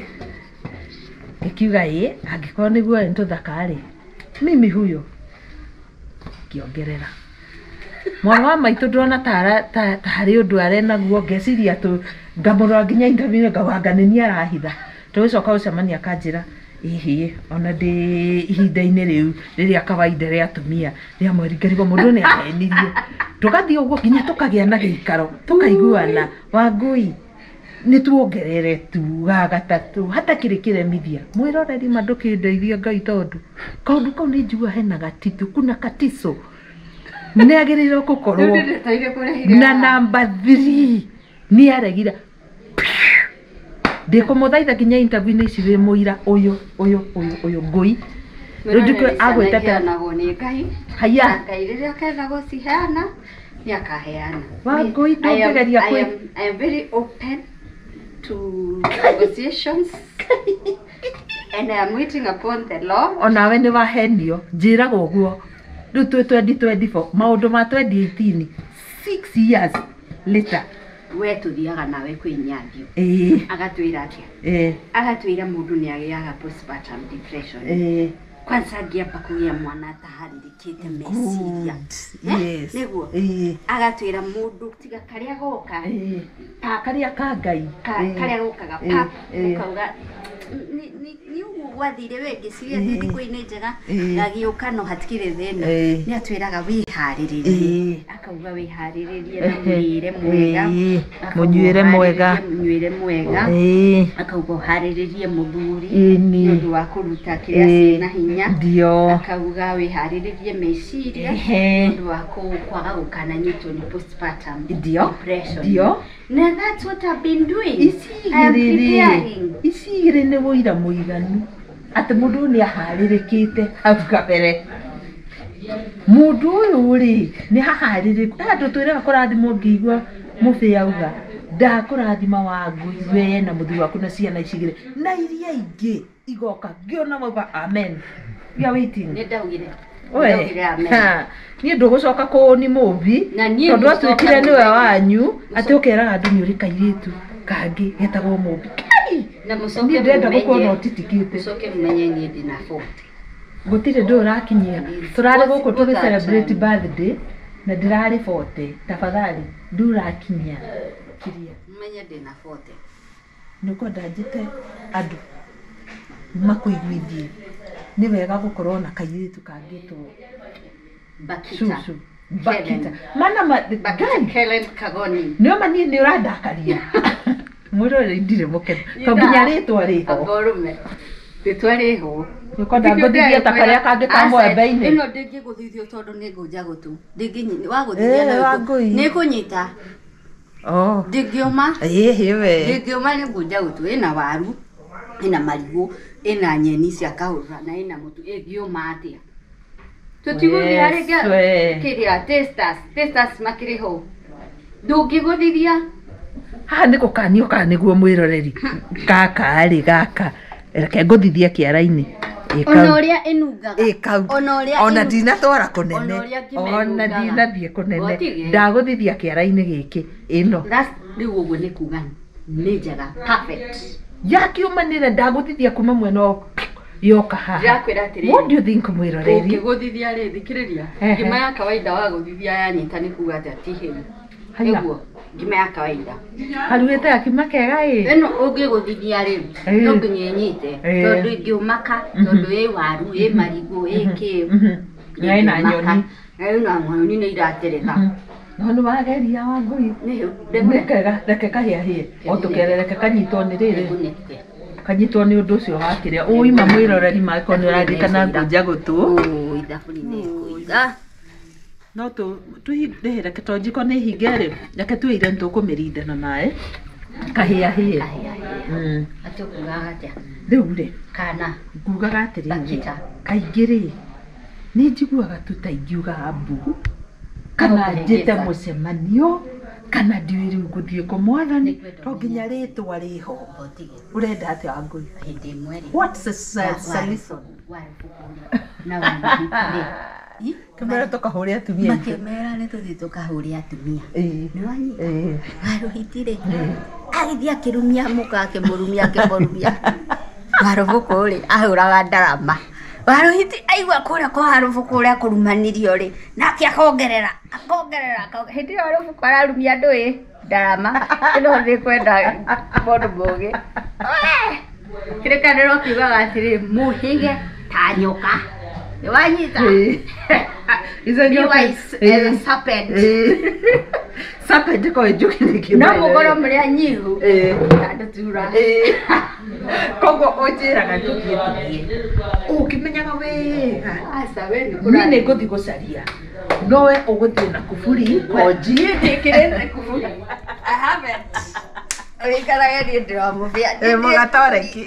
ngĩkiuga ĩ angĩkorwo nĩguo nĩ tũthaka rĩ mimi huyo ngĩongerera mwana wa maitũ ndĩrona ta harĩ ũndũ arenaguo ngeciria tũ ngamũrora nginya interview ngauga nĩ niĩ arahitha tũgĩcoka gũcemania akanjĩra ĩhĩ ona ndĩ ihinda-inĩ rĩu rĩrĩa kawaida rĩa atumia rĩa mweri ngarigwo mũndũ nĩ ahenirie tũgathiĩ ũguo nginya tũkagĩa na gĩikaro tũkaiguana Wangũi nĩ tuongerere tu ga gatatũ hatakĩrĩ kĩremithia mwĩroreri ma ndũkĩndeithia Ngai tondũ kaũndũ kau nĩ njigua hena gatitu kuna katiso Nĩ agĩrĩirwo gũkorwo na namba 3 nĩ aregire. Ndĩkũmũthaitha nginya interview-inĩ ici wĩ mũira ũyũ ũyũ ũyũ ũyũ ngũi. Rĩu ndikũ agwĩtete nĩ Ngai. Haya. Ngai rĩrĩa akenda gũciheana nĩ akaheana. Wangũi ndũngĩgeria kwĩ I am very open to negotiations and I am waiting upon the Lord. Onawe nĩ wahenio njĩraga ũguo. Rĩu twĩ 2024 maũndũ ma 2018 6 years later we tuthiaga nawe kwĩ Nyathio. Agatwĩra atĩa? Agatwĩra mũndũ nĩ agĩaga postpartum depression. Kwanza angĩamba kũgĩa mwana ataharĩrĩkĩte meciria. Yes. Nĩguo. Agatwĩra mũndũ tiga karĩa goka. Karĩa ka Ngai. Karĩa gokaga pap ũkauga nĩ ũguo gwathire we ngĩciria atĩ thikũ inĩ njega gagĩũka no hatikĩrĩ thĩna. Nĩ atwĩraga wĩharĩrĩrie. Akauga wĩharĩrĩrie na mũrĩre mwega. Mũnyuĩre mwega. Mũnyuĩre mwega. Akauga ũharĩrĩrie mũthuri nĩ ũndũ wa kũruta kĩrĩa ciĩna hinya. Ndio. Akauga wĩharĩrĩrie meciria nĩ ũndũ wa kwaga gũkananyitwo nĩ postpartum depression. Ndio. Na that's what I've been doing. I am preparing. Ici igĩrĩ nĩ wũira mũiganu atĩ mũndũ ũyũ nĩ aharĩrĩkĩte hau kabere. Mũndũ ũyũ rĩ nĩ haharĩrĩku. Andũ twĩraga kũrathimwo ngĩigua mũbĩ auga ndakũrathima Wangũi we na mũthuri waku na ciana ici igĩrĩ na iria ingĩ igoka ngĩona mauga amen. We are waiting. Nĩ ndaugire. Niĩ ndũgũcoka kũũni mũmbi tondũ atuĩkire nĩwe wanyu atĩ ũkeraga andũ nĩ ũrĩ kairĩtu kangĩ getagwo mũmbi. Na mũcoke ndĩrenda gũkuona ũtitikĩte. Mũcoke mũmenye niĩ ndĩna 40. Gũtirĩ ndũ ũrakinyia. Tũrarĩ gũkũ tũgĩ celebrate birthday na ndĩrarĩ 40. Tafadhali ndũrakinyia kiria. Mũmenye ndĩna 40. Nĩ ũkwenda njĩte andũ makũiguithie nĩ wega gũkorwo na kairĩtu kangĩtwo Bakita. Bakita. Mana Bakita Kellen Kagoni. Nĩ oma niĩ nĩ ũrandakaria. Mwĩroreri ndirĩ mũkenu. To nginya rĩtwa rĩho. Akorume. Rĩtwa rĩho. Nĩũkwenda ngũthithie ta karĩa kangĩ ka mwembe-inĩ. Ĩno ndĩngĩgũthithio tondũ nĩ ngũnja gũtũ. Wagũthithia nĩ ĩkũnyita. Ndĩngĩũma. Ndĩngĩũma nĩ ngũnja gũtũ. Ĩna waru, ĩna marigũ, ĩna nyeni cia kahũra na ĩna mũtu. Ĩngĩũma atĩa? Tũtigũthia rĩngĩ kĩrĩa tasters makĩrĩ ho. Ndũngĩgũthithia. Haha nĩ gũkanio kana nĩguo mwĩroreri gaka rĩ gaka reke ngũthithie kĩara-inĩ. Ona ũrĩa ĩnungaga. Ona ndinatwara kũnene. Ona ndinathiĩ kũnene. Ndagũthithia kĩara-inĩ gĩkĩ ĩno. Rĩu ũguo nĩ kuga nĩ njega perfect. Yakiumanĩra ndagũthithia kuma mwena yoka haha. Ndĩrakwĩra atĩrĩrĩ. What do you think mwĩroreri? Ũngĩgũthithia rĩ thikĩrĩria. Ngima ya kawaida wagũthithia yanyita nĩ kuga atĩ ti hĩu. Nĩguo ngima ya kawaida. Harugĩte gakima kega ĩ. Ĩno ũngĩgũthithia rĩ no nginya ĩnyite tondũ ĩngĩũmaka tondũ ĩ waru ĩ marigũ ĩ kĩ. Na ĩna nyoni. Na ĩna nyoni nĩ iratereka. No nĩ wageria Wangũi. Nĩ kega reke kahĩahĩe. O tũkere reke kanyitwo nĩ rĩrĩ. Kanyitwo nĩ ũndũ ũcio wa kĩrĩa. Ũima mwĩroreri mangĩkorwo nĩ ũraririkana ngũnja gũtũ. Thaburi nĩ ĩkũiga. No tũhingĩre reke to njiko nĩ hinge rĩ reke tuire nĩ tũkũmĩrinda na maĩ kahĩahĩe. Atĩ ũkugaga atĩa? Rĩu rĩ kana ngugaga atĩrĩrĩ kaingĩ rĩ nĩ njiguaga tu ta ingiuga mbu kana njĩte mũcemanio kana ndiũĩ rĩu ngũthiĩ kũ mwathani to nginya rĩtwa rĩho. Ũrenda atĩa Wangũi? Hĩndĩ ĩmwe rĩ What's the solution? Na Wangũi Kĩmera tũkahũre atumia. Makĩmera nĩ tũthiĩ tũkahũre atumia. Nĩ wanyita? Warũhiti rĩ agĩthiĩ akĩrumia mũka akĩmũrumia akĩmũrumia. Warũbũkũ rĩ ahũraga ndarama. Warũhiti aigua kũrĩa kwa Warũbũkũ ũrĩa kũrumanirio rĩ nake akongerera akongerera. Hĩndĩ ĩyo Warũbũkũ ararumia andũ ĩ ndarama ĩno nĩ kwenda mũndũ mũũgĩ. Kĩrĩkanĩro kiugaga atĩrĩ mũhĩge ta nyoka. Nĩ wanyita? Izo nyoka Be wise as a serpent. Sapa ndĩkorwo ĩnjũkĩrĩtie. No mũkorwo mũrĩ anyihu. Ndutura. Koguo ũnjĩraga tũthiĩ tũthiĩ. Ũkĩmenyaga wega. Aca we nĩ Niĩ nĩ ngũthiĩ gũcaria. Nowe ũgũthiĩ na kuburi konji. Ndĩkĩrĩte kuburi. I haven't. Ũikarage niĩ ndĩramũbĩa. Mũgatoreki.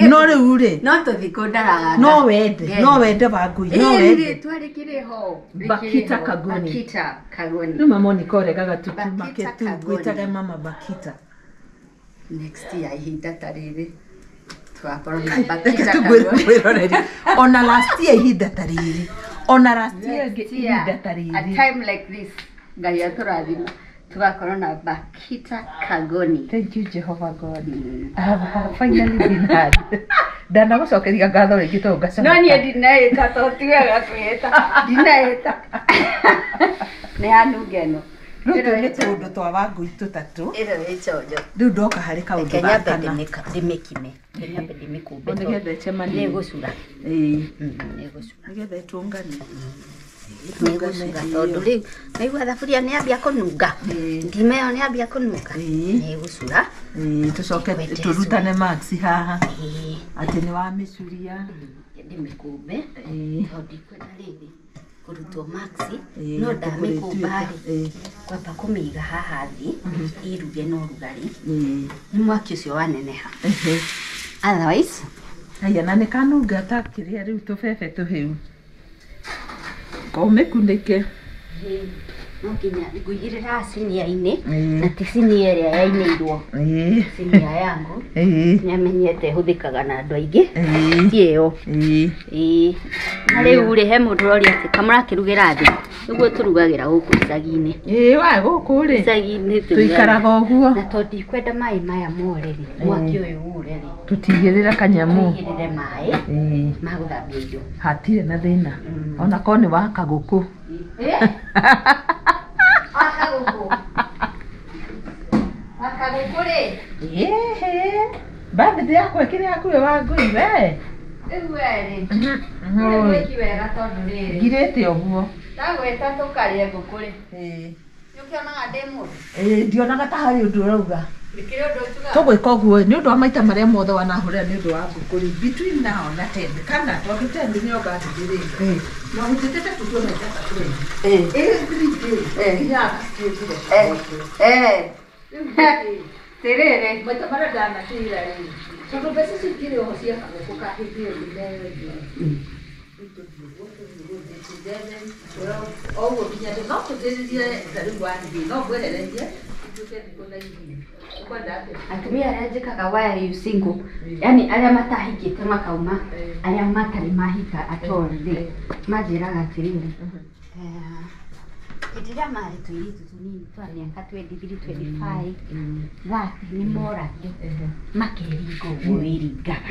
No rĩu rĩ. No tũthiĩ kũndaraga. No wende, no wende Wangui, no wende. Rĩtwa rĩkĩrĩ ho. Bakita Kagoni. Bakita Kagoni. Rĩu mama Monica ũregaga tutumake Bakita tu Kagoni. ngwĩtage mama Bakita. Next year ihinda ta rĩrĩ tũgakorwo na Reke Bakita tũngwĩre Kagoni. mwĩroreri. Ona last year ihinda ta rĩrĩ. Ona last year Next ĩngĩ year, ihinda ta a rĩrĩ. time like this, Ngai atũrathima tugakorwo na Bakita Kagoni. Thank you Jehovah God. I have finally been heard. Ndanagũcokeria ngatho rĩngĩ tondũ ngaconoka. No niĩ ndinaĩta to ti wega kwĩta. Ndinaĩta. Nĩ hanunga ĩno. Rĩu tũ nĩ tũũndũ twa Wangui tũtatũ. Ĩno nĩ chonjo. Rĩu ndoka harĩ kaũndũ Reke ga nyambe kana. ndĩmĩkime. Reke nyambe ndĩmĩkũmbe. O nĩgetha ĩcemanie. Nĩ ĩgũcura. Ĩĩ. Nĩ ĩgũcura. Nĩgetha ĩtũngane. Nĩ ĩgũcura tondũ rĩu naigua thaburia nĩ yambia kũnunga. Ĩĩ. Ngima ĩyo nĩ yambia kũnunga. Ĩĩ. Nĩ ĩgũcura. Ĩĩ, tũcoke Ndikwenda tũrutane marks haha. Ĩĩ. Atĩ nĩ wamĩcuria. Ndĩmĩkũmbe. Ĩĩ. Tondũ ndikwenda rĩrĩ kũrutwo marks Ĩĩ, no atĩ ndamĩkũmba kũrĩtuĩka. rĩ Ĩĩ. kwamba kũmĩiga haha thĩ iruge na ũrugarĩ Ĩĩ. nĩ mwaki ũcio waneneha. Ehe. Otherwise Haya, na nĩ kanunga ta kĩrĩa rĩu tũbebe tũhĩu. Ũmĩkunĩke. No nginya ngũigĩrĩra sinia-inĩ Ĩĩ. na ti sinia ĩrĩa yainĩirwo. Ĩĩ. Sinia yangu Ĩĩ. nĩamenyete ĩhũthĩkaga na andũ aingĩ. Ĩĩ. Ti ĩyo. Ĩĩ. Ĩĩ. Na rĩu rĩ he mũndũ ũroria atĩ kamũrakĩrugĩra thĩ nĩguo tũrugagĩra gũkũ icagi-inĩ. Ĩĩ, wa gũkũ rĩ. Icagi-inĩ Tũikaraga ũguo. Na tondũ ndikwenda maĩ maya more rĩ, mwaki ũyũ ũre rĩ, Tũtigĩrĩra kanyamũ. tũigĩrĩre maĩ Ĩĩ. ma gũthambia indo. Hatirĩ na thĩna. Ona korwo nĩ wa kagũkũ. Wakagũkũ. Wakagũkũ rĩ, Ĩhĩ. Birthday yakwa ĩkĩrĩ hakuhĩ Wangui we. rĩu we rĩ, rĩu wĩki wega tondũ rĩrĩ, Ngirĩte ũguo. ndagwĩta tũkarĩe ngũkũ rĩ, Ĩĩ. nĩũkĩonaga ndĩ mũndũ? Ĩĩ, ndionaga ta harĩ ũndũ ũrauga. Ndĩkĩrĩ ũndũ njugaga? Tũgwĩka ũguo nĩ ũndũ wa maita marĩa mothe wanahũrĩra nĩ ũndũ wa ngũkũ rĩ, between now na 10 kana tondũ 10 nĩyo ngandĩrĩria. Na gũtuĩkĩte tũtue maita ta 20. Every day. Nginyaga ciĩthire. Tĩrĩrĩ, Maita marĩa ndanatĩra rĩ, tondũ mbeca icio ikĩrĩ oho cia kagũkũ ka hĩndĩ ĩyo ndĩneo ĩngĩ. Rĩu tũthiĩ ũguo, tũthiĩ ũguo, tũthiĩ 11, 12, o ũguo nginya no tũthĩrĩrie ta rĩu wathiĩ, no ngwehererie ituĩke thikũ na igĩrĩ. Ũkwenda atĩa? Atumia arĩa njĩkaga why are you single, yani arĩa matahikĩte makauma, arĩa matarĩ mahika at all rĩ, manjĩraga atĩrĩrĩ, hĩndĩ ĩrĩa marĩ tũirĩtu tũnini twa mĩaka 23, 25, 30 nĩ moragio makeringa ũguo wĩringaga.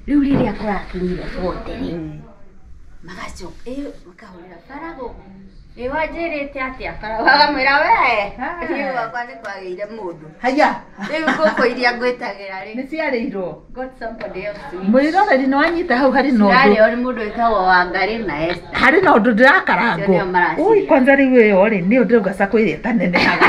Rĩu rĩrĩa kũrakinyire 40 rĩ, magacoka makahũrĩra barago ĩ wanjĩrĩte atĩa barago akamwĩra we niĩ gwakwa nĩ kwagĩire mũndũ. Haya, Rĩu ngũkũ iria ngwĩtagĩra rĩ, nĩ ciarĩirwo. got somebody else to eat. Mwĩroreri nĩ wanyita hau harĩ na ũndũ. Cirarĩo nĩ mũndũ wĩtagwo Wangarĩ na Esther. Harĩ na ũndũ ndĩrakarangwo. Acio nĩo maraciria. Ui, kwanza rĩu ĩyo rĩ, nĩ ũndũ ndĩrauga cakwa ĩrĩa ĩtanenehaga.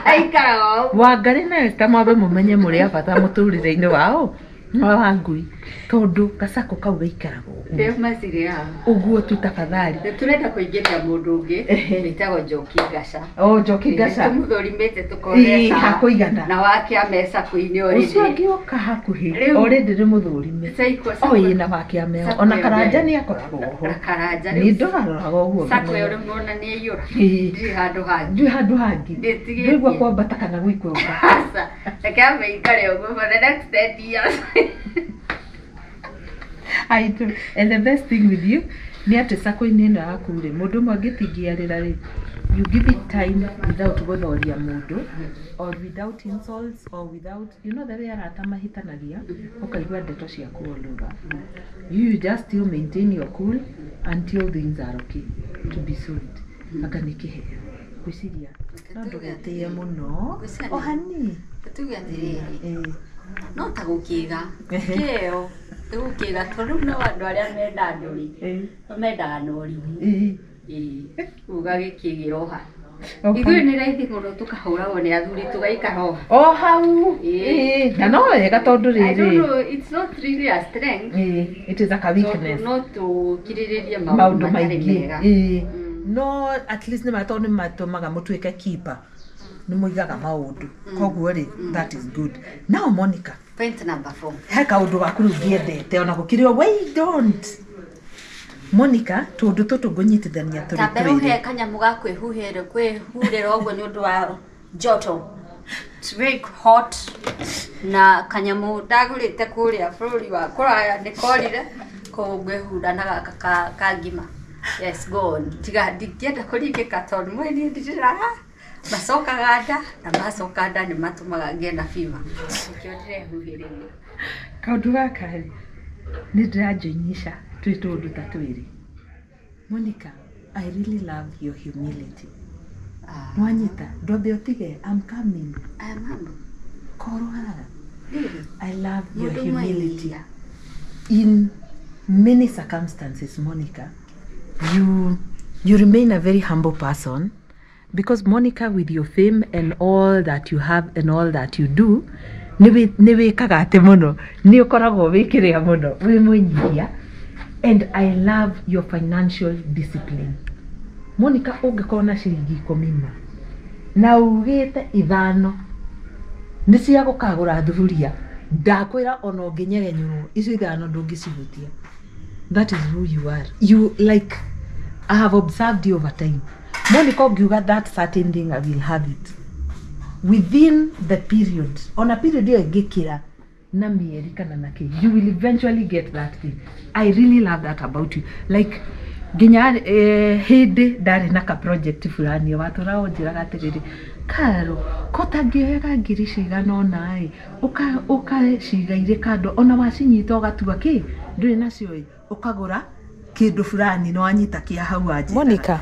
Aikaraga o ũguo. Wangarĩ na Esther mwambe mũmenye mũrĩ a bata mũtũrĩre-inĩ wao wa Wangui tondũ gacako kau gaikaraga ũguo. Nĩo macirĩaga. Ũguo tu tafadhali. Nĩ tũrenda kũingĩria mũndũ ũngĩ Ehe. wĩtagwo Njoki Ngaca. O Njoki Ngaca. Tũmũthũrimĩte Ĩĩ, tũkonesa hakũigana. na wake ameca-inĩ Ũcio already. angĩũka hakuhĩ Rĩu- already nĩ mũthũrime. Sako- O ĩĩ na wakĩameo. Sako Ona ĩyo Karanja nĩ- nĩ akoragwo ho. Na Karanja Nĩ rĩu ndoraroraga ũguo. sako ĩyo rĩmwona nĩ ĩiyũra. Ĩĩ. Ndirĩ handũ hangĩ. Ndũĩ handũ hangĩ. Ndĩtigĩtie. Ndũigua kwambata kana gũikũrũka. Aca, reke ambe ikare ũguo for the next 10 years. I do. And the best thing with you nĩ atĩ sako-inĩ ĩno yaku rĩ, mũndũ ũmwe angĩtingiarĩra rĩ, you give it time without gũthoria mũndũ or without insults or without, you know the way arata mahĩtanagia, ũkaigua ndeto ciaku all over. You just still maintain your cool until things are okay to be solved. Anga nĩ kĩheo. Ngwĩciria no ndũgetĩe mũno. O hanini. Tuge atĩrĩrĩ, Ĩĩ. no ta gũkĩga Ehe. kĩo nĩ gũkĩga tondũ rĩu no andũ arĩa menda andũ rĩ Ĩĩ. mendaga na ũrimũ. Ĩĩ. Ĩĩ, ũgagĩkĩgĩra o ha. Ithuĩ nĩ raithi mũno tũkahũragwo nĩ athuri tũgaikara o. O hau. Ĩĩ. Na no wega tondũ I don't rĩrĩ. know, it's not really a strength. Ĩĩ, it is like a weakness. Tondũ no tũkirĩrĩrie maũndũ Maũndũ matarĩ maingĩ. mega. Ĩĩ. No at least nĩ tondũ nĩ matũmaga mũtuĩke keeper. Nĩ mũigaga maũndũ. Koguo rĩ, that is good. Now Monica, Point number 4. he kaũndũ gaku rĩu ngĩendete ona gũkĩrĩ o why don't Monica tũndũ tũtũ ngũnyitithania tũrĩ Ta mbere ũhe twĩrĩ. kanyamũ ga kwĩhuhĩra kwĩhurĩra ũguo nĩ ũndũ wa joto. It's very hot. Na kanyamũ ndagũrĩte kũrĩa bũrũri wa kũraya nĩ korire koguo ngwĩhura na gaka ka ngima. Yes, go on. Tiga ndingĩenda kũringĩka tondũ mwĩ niĩ ndirĩra macokaga nda na macoka nda nĩ matũmaga ngĩe na fever. Nĩkĩo ndĩrehuhĩrĩria. Kaũndũ gaka rĩ, nĩ ndĩranjoinyisha twĩ tũndũ ta twĩrĩ. Monica, I really love your humility. Nwanyita, ndwambe ũtige, I'm coming. Aya mambo. Korwo haha. Really? I love your Mũndũ humility. mwĩnyihia. In many circumstances, Monica, you remain a very humble person because Monica, with your fame and all that you have and all that you do, nĩ wĩkaga atĩ mũno, nĩ ũkoragwo wĩkĩrĩa mũno, wĩ mwĩnyihia. And I love your financial discipline. Monica, ũngĩkorwo na ciringi 10 ma na ugĩte 5 nĩ cia gũkagũra thuburia, ndakwĩra ona ũngĩnyegenyũrwo icio 5 ndũngĩcihutia. That is who you are. You like, I have observed you over time. Monica, ũngiuga that certain thing, I will have it within the period. Ona period ĩyo ĩngĩkĩra na mĩeri kana na kĩ, you will eventually get that thing. I really love that about you. Like nginya hĩndĩ ndarĩ na ka project fulani watũraga ũnjĩraga atĩrĩrĩ, Karo, ko tangĩoyaga ngiri cigana ũna ĩ, ũkaciga irĩ kando, ona wacinyita ũgatua kĩ, ndũrĩ nacio ĩ, ũkagũra kĩndũ fulani na wanyita kĩa hau wanjĩtaga. Monica,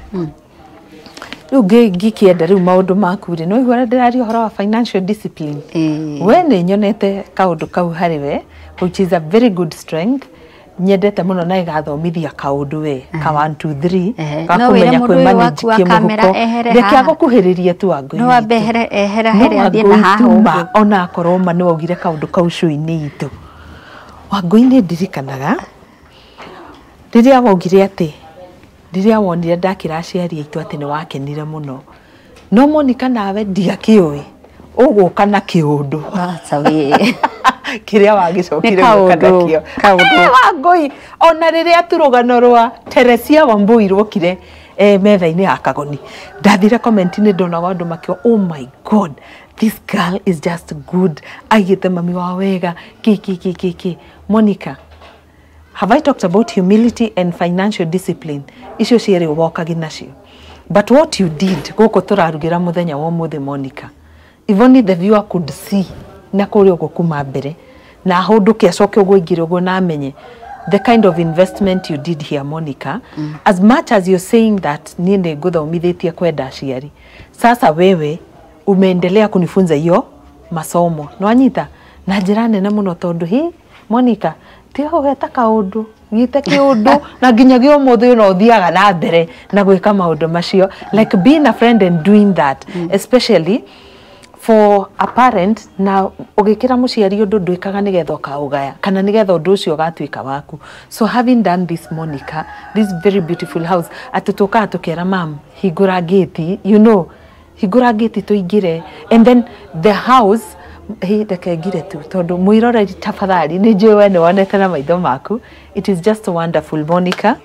rĩu ngĩkĩenda rĩu maũndũ maku rĩ, nĩ waigua ũrĩa ndĩraria ũhoro wa financial discipline. We nĩ nyonete kaũndũ kau harĩ we, which is a very good strength. Nyendete mũno na ĩgathomithia kaũndũ we ka 1 2 3 ga No wĩre kũmenya mũndũ ũyũ kwĩmanage waku wa kamera kĩmũhuko. ehere Reke haha. agũkuhĩrĩrie tu Wangũi No wambe witũ. ehera No here athiĩ na Wangũi haha tuma ũguo. ona akorwo ma nĩ waugire kaũndũ kau show-inĩ itũ. Wangũi nĩ ndirikanaga rĩrĩa waugire atĩ rĩrĩa wonire ndakĩra aciari aitũ atĩ nĩ wakenire mũno. No Monica nawe ndiakĩũĩ ũgũka na kĩũndũ. Aca wĩ. Kĩrĩa wagĩcokire Nĩ gũka kaũndũ, nakĩo. kaũndũ. Wangũi ona rĩrĩa tu rũgano rwa Teresia Wambui rwokire metha-inĩ ya Kagoni, ndathire comment-inĩ ndonaga andũ makiuga, oh my God, this girl is just good, aigĩte mami wa wega kĩ kĩ kĩ kĩ kĩ. Monica, have I talked about humility and financial discipline? Icio cierĩ wokagi nacio. But what you did gũkũ tũrarugĩra mũthenya wa ũmũthĩ Monica, if only the viewer could see na kũrĩa ũguo kuma mbere na ahũndũke acoke ũguo aingĩre ũguo na amenye the kind of investment you did here Monica. As much as you're saying that niĩ nĩ ngũthomithĩtie kwenda aciari, sasa wewe umeendelea kunifunza hiyo masomo nwanyita na njĩra nene mũno tondũ hi Monica tiga gũgeta kaũndũ gite kĩũndũ na nginyagia ũmũthĩ ũyũ no ũthiaga na mbere na gwĩka maũndũ macio, like being a friend and doing that, especially for a parent na ũgĩkĩra mũciari ũndũ ndwĩkaga nĩgetha ũkaũgaya kana nĩgetha ũndũ ũcio ũgatuĩka waku. So having done this Monica, this very beautiful house, atĩ tũkaga tũkera mam hingũra gate, you know, hingũra gate tũingĩre, and then the house hĩ reke ngire tu tondũ mwĩroreri tafadhali nĩ njũĩ we nĩ wonete na maitho maku. It is just wonderful Monica.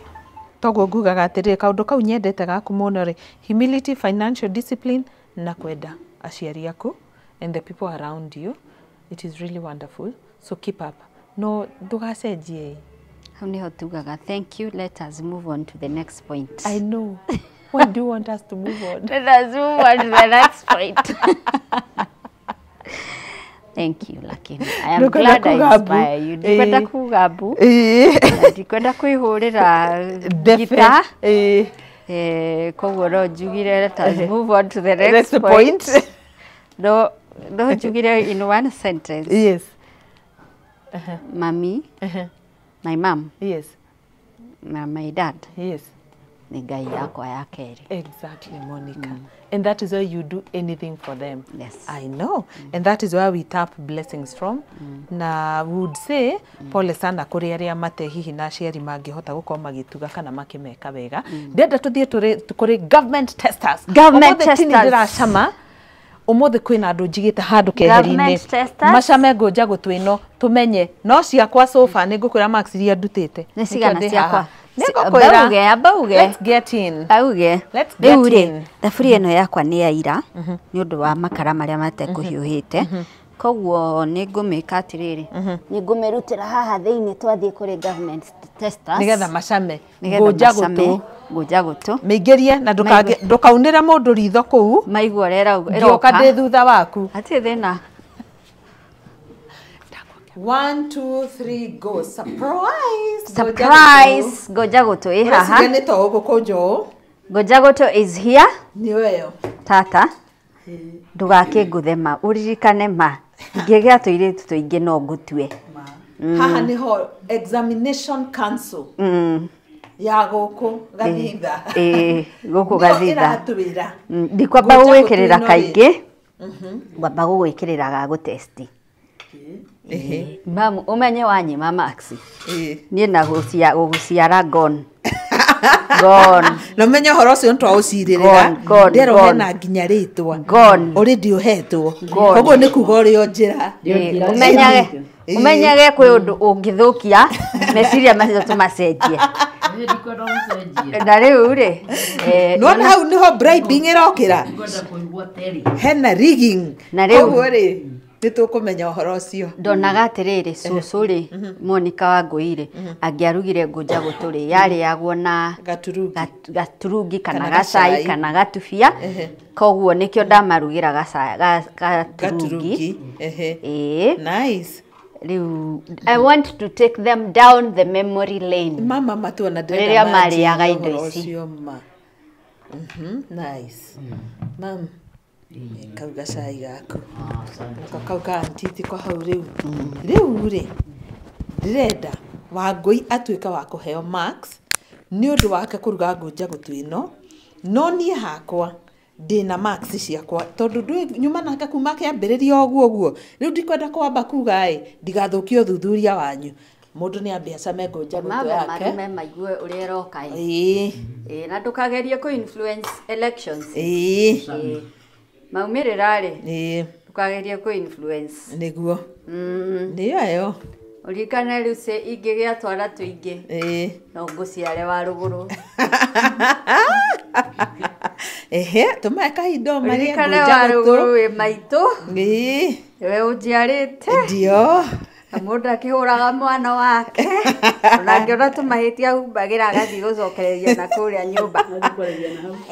Toguo ngugaga atĩrĩrĩ kaũndũ kau nyendete gaku mũno rĩ, humility, financial discipline na kwenda aciari aku and the people around you. It is really wonderful, so keep up. No ndũgacenjie. Hau nĩho tugaga thank you, let us move on to the next point. I know. Why do you want us to move on? Let us move on to the next point. Thank you, lakini I am Ndũkwenda glad I kuga mbu. inspire you. Ndikwenda Ĩĩ. kuga mbu. Ĩĩ. Na ndikwenda kwĩhũrĩra Ndefe. gita. Ĩĩ. Koguo no njugire let us move on to the next Next point. point. No njugire in one sentence. Yes. Mami, my mom Yes. na my dad Yes. Nĩ Ngai yakwa ya kerĩ. Exactly, Monica. And that is why you do anything for them. Yes. I know. And that is where we tap blessings from. Na we would say, pole sana kũrĩ arĩa mate hihi na aciari mangĩhota gũkorwo magĩtuga kana makĩmeka wega. Ndĩrenda tũthiĩ kũrĩ government testers. Government Ũmũthĩ tini testers. ndĩracama. Ũmũthĩ kwĩna andũ njigĩte handũ keheri-inĩ. Government testers. Macame ngũnja gũtũ ĩno tũmenye. No ciakwa sofa nĩ ngũkwĩra marks iria ndutĩte. Nĩ cigana Nĩkĩo ndĩ ciakwa? haha. Nĩ ngũkwĩra. Bauge, abauge. Let's get in. Auge. Let's get Rĩu rĩ, in. thaburia ĩno yakwa nĩ ya ira nĩ ũndũ wa makara marĩa matekũhiũhĩte. Koguo nĩ ngũmĩka atĩrĩrĩ, nĩ ngũmĩrutĩra haha thĩinĩ twathiĩ kũrĩ government testers. Nĩgetha macame. Nĩgetha Ngũnja macame gũtũ. ngũnja gũtũ. Mĩingĩrie na ndũkaunĩre mũndũ ritho kũu. Maigua ũrĩa Ngĩũka ĩroka. ndĩ thutha waku. Hatirĩ thĩna. 1 2 3 go. Surprise. Surprise! Ngũnja gũtũ ĩ haha. Ũreciria nĩ to ũgũkũnja ũũ. Ngũnja gũtũ is here. Nĩ weyo. Tata, ndũgakĩngũthe ma, ũririkane ma. Ingĩgĩa tũirĩtu tũingĩ no ngũtue. Haha nĩho examination council ya gũkũ Gathitha. Ĩĩ, gũkũ Nĩyo Gathitha. ĩratwĩra. Ndikwamba Ngũnja gũtũ gũgwĩkĩrĩra ĩno rĩ. kaingĩ, ngwamba gũgwĩkĩrĩra ga gũtesti. Ehe. Mamu, ũmenye wanyima max. Ĩĩ. Niĩ na gũciara gone. Gone. Na ũmenye ũhoro ũcio nĩ twaũcirĩrĩra. Gone, gone, Nderwo gone. hena nginya rĩtwa. Gone. Already ũhetwo. Gone. Koguo nĩ kuga ũrĩ o njĩra. Ĩĩ, ũmenyage Ĩĩ. ũmenyage kwĩ ũndũ ũngĩthũkia meciria macio tũmacenjie. Na rĩu rĩ, Nĩwona hau nĩho bribing ĩrokĩra. Hena rigging. Na rĩu- Koguo rĩ, nĩ tũkũmenya ũhoro ũcio. Ndonaga atĩrĩrĩ, cũcũ rĩ, Monica wa Ngũi rĩ, angĩarugire ngũnja gũtũ rĩ, yarĩagwo na Gaturungi. gaturungi kana Kana gacai gacai. kana gatubia. Koguo nĩkĩo ndamarugĩra gaturungi. Gaturungi. Ehe. Ĩĩ. Nice. Rĩu I want to take them down the memory lane. Mama matuona ndĩrenda Rĩrĩa marĩaga manjĩrie indo ũhoro ici. ũcio ma. Nice. Mam, kau gacai gaku. Nako kau ka auntie ti ko hau rĩu. Rĩu rĩ, ndĩrenda Wangũi atuĩke wa kũheo marks nĩ ũndũ wake kũruga ngũnja gũtũ ĩno, no niĩ hakwa ndĩna marks ciakwa tondũ ndũĩ nyuma nake kuma kĩambĩrĩria ũguo ũguo. Rĩu ndikwenda kwamba kuga ĩ ndigathũkie ũthuthuria wanyu. Mũndũ nĩ ambe acame ngũnja gũtũ Mambe yake. marume maigue ũrĩa ĩroka ĩ. Ĩĩ. Ĩĩ, na ndũkagerie kũ influence elections. Ĩĩ. Ĩĩ. Maumĩrĩra rĩ, Ĩĩ. ndũkagerie kũ influence. Nĩguo. Nĩyo ĩyo. Ũririkane rĩu cĩ ingĩgĩa twana tũingĩ. Ĩĩ. No ngũciare wa rũgũrũ. Ehe, tũmahe kahinda o marĩe Ũririkane ngũnja wa gũtũ. rũgũrũ wĩ maitũ. Ĩĩ. Nĩwe ũnjiarĩte. Ndio. Na mũndũ akĩhũraga mwana wake. Ona angĩona tũmahĩtia humbagĩra agathiĩ gũcokereria na kũrĩa nyũmba.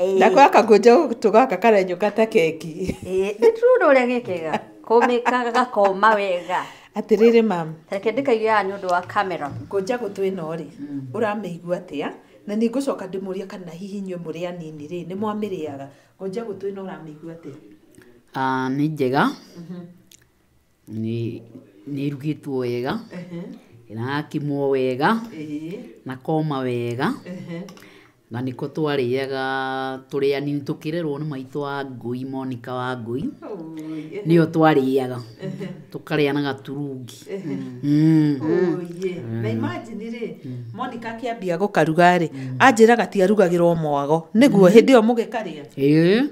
Ĩĩ. Nako gaka ngũnja gũtũ gaka karenyũka ta keki. Ĩĩ, nĩ turona ũrĩa gĩkega. Kũmĩka gakoma wega. Atĩrĩrĩ mam. Reke ndĩkaigue haha nĩ ũndũ wa camera. Ngũnja gũtũ ĩno rĩ, ũramĩigua atĩa? Na nĩ ngũcoka ndĩmũrie kana hihi inyuĩ mũrĩ anini rĩ, nĩ mwamĩrĩaga. Ngũnja gũtũ ĩno ũramĩigua atĩa? Nĩ njega. Nĩ ĩrugĩtwo wega. Ĩrakimwo wega. Na koma wega. Na nĩko twarĩaga tũrĩ anini tũkĩrerwo nĩ maitũ wa Ngũi, Monica wa Ngũi. Nĩyo twarĩaga. Tũkarĩa na gaturungi. Na imagine rĩ, Monica akĩambia gũkaruga rĩ, anjĩra gatiarugagĩrwo mwago. Nĩguo hĩndĩ ĩyo mũgĩkarĩa. Ĩĩ,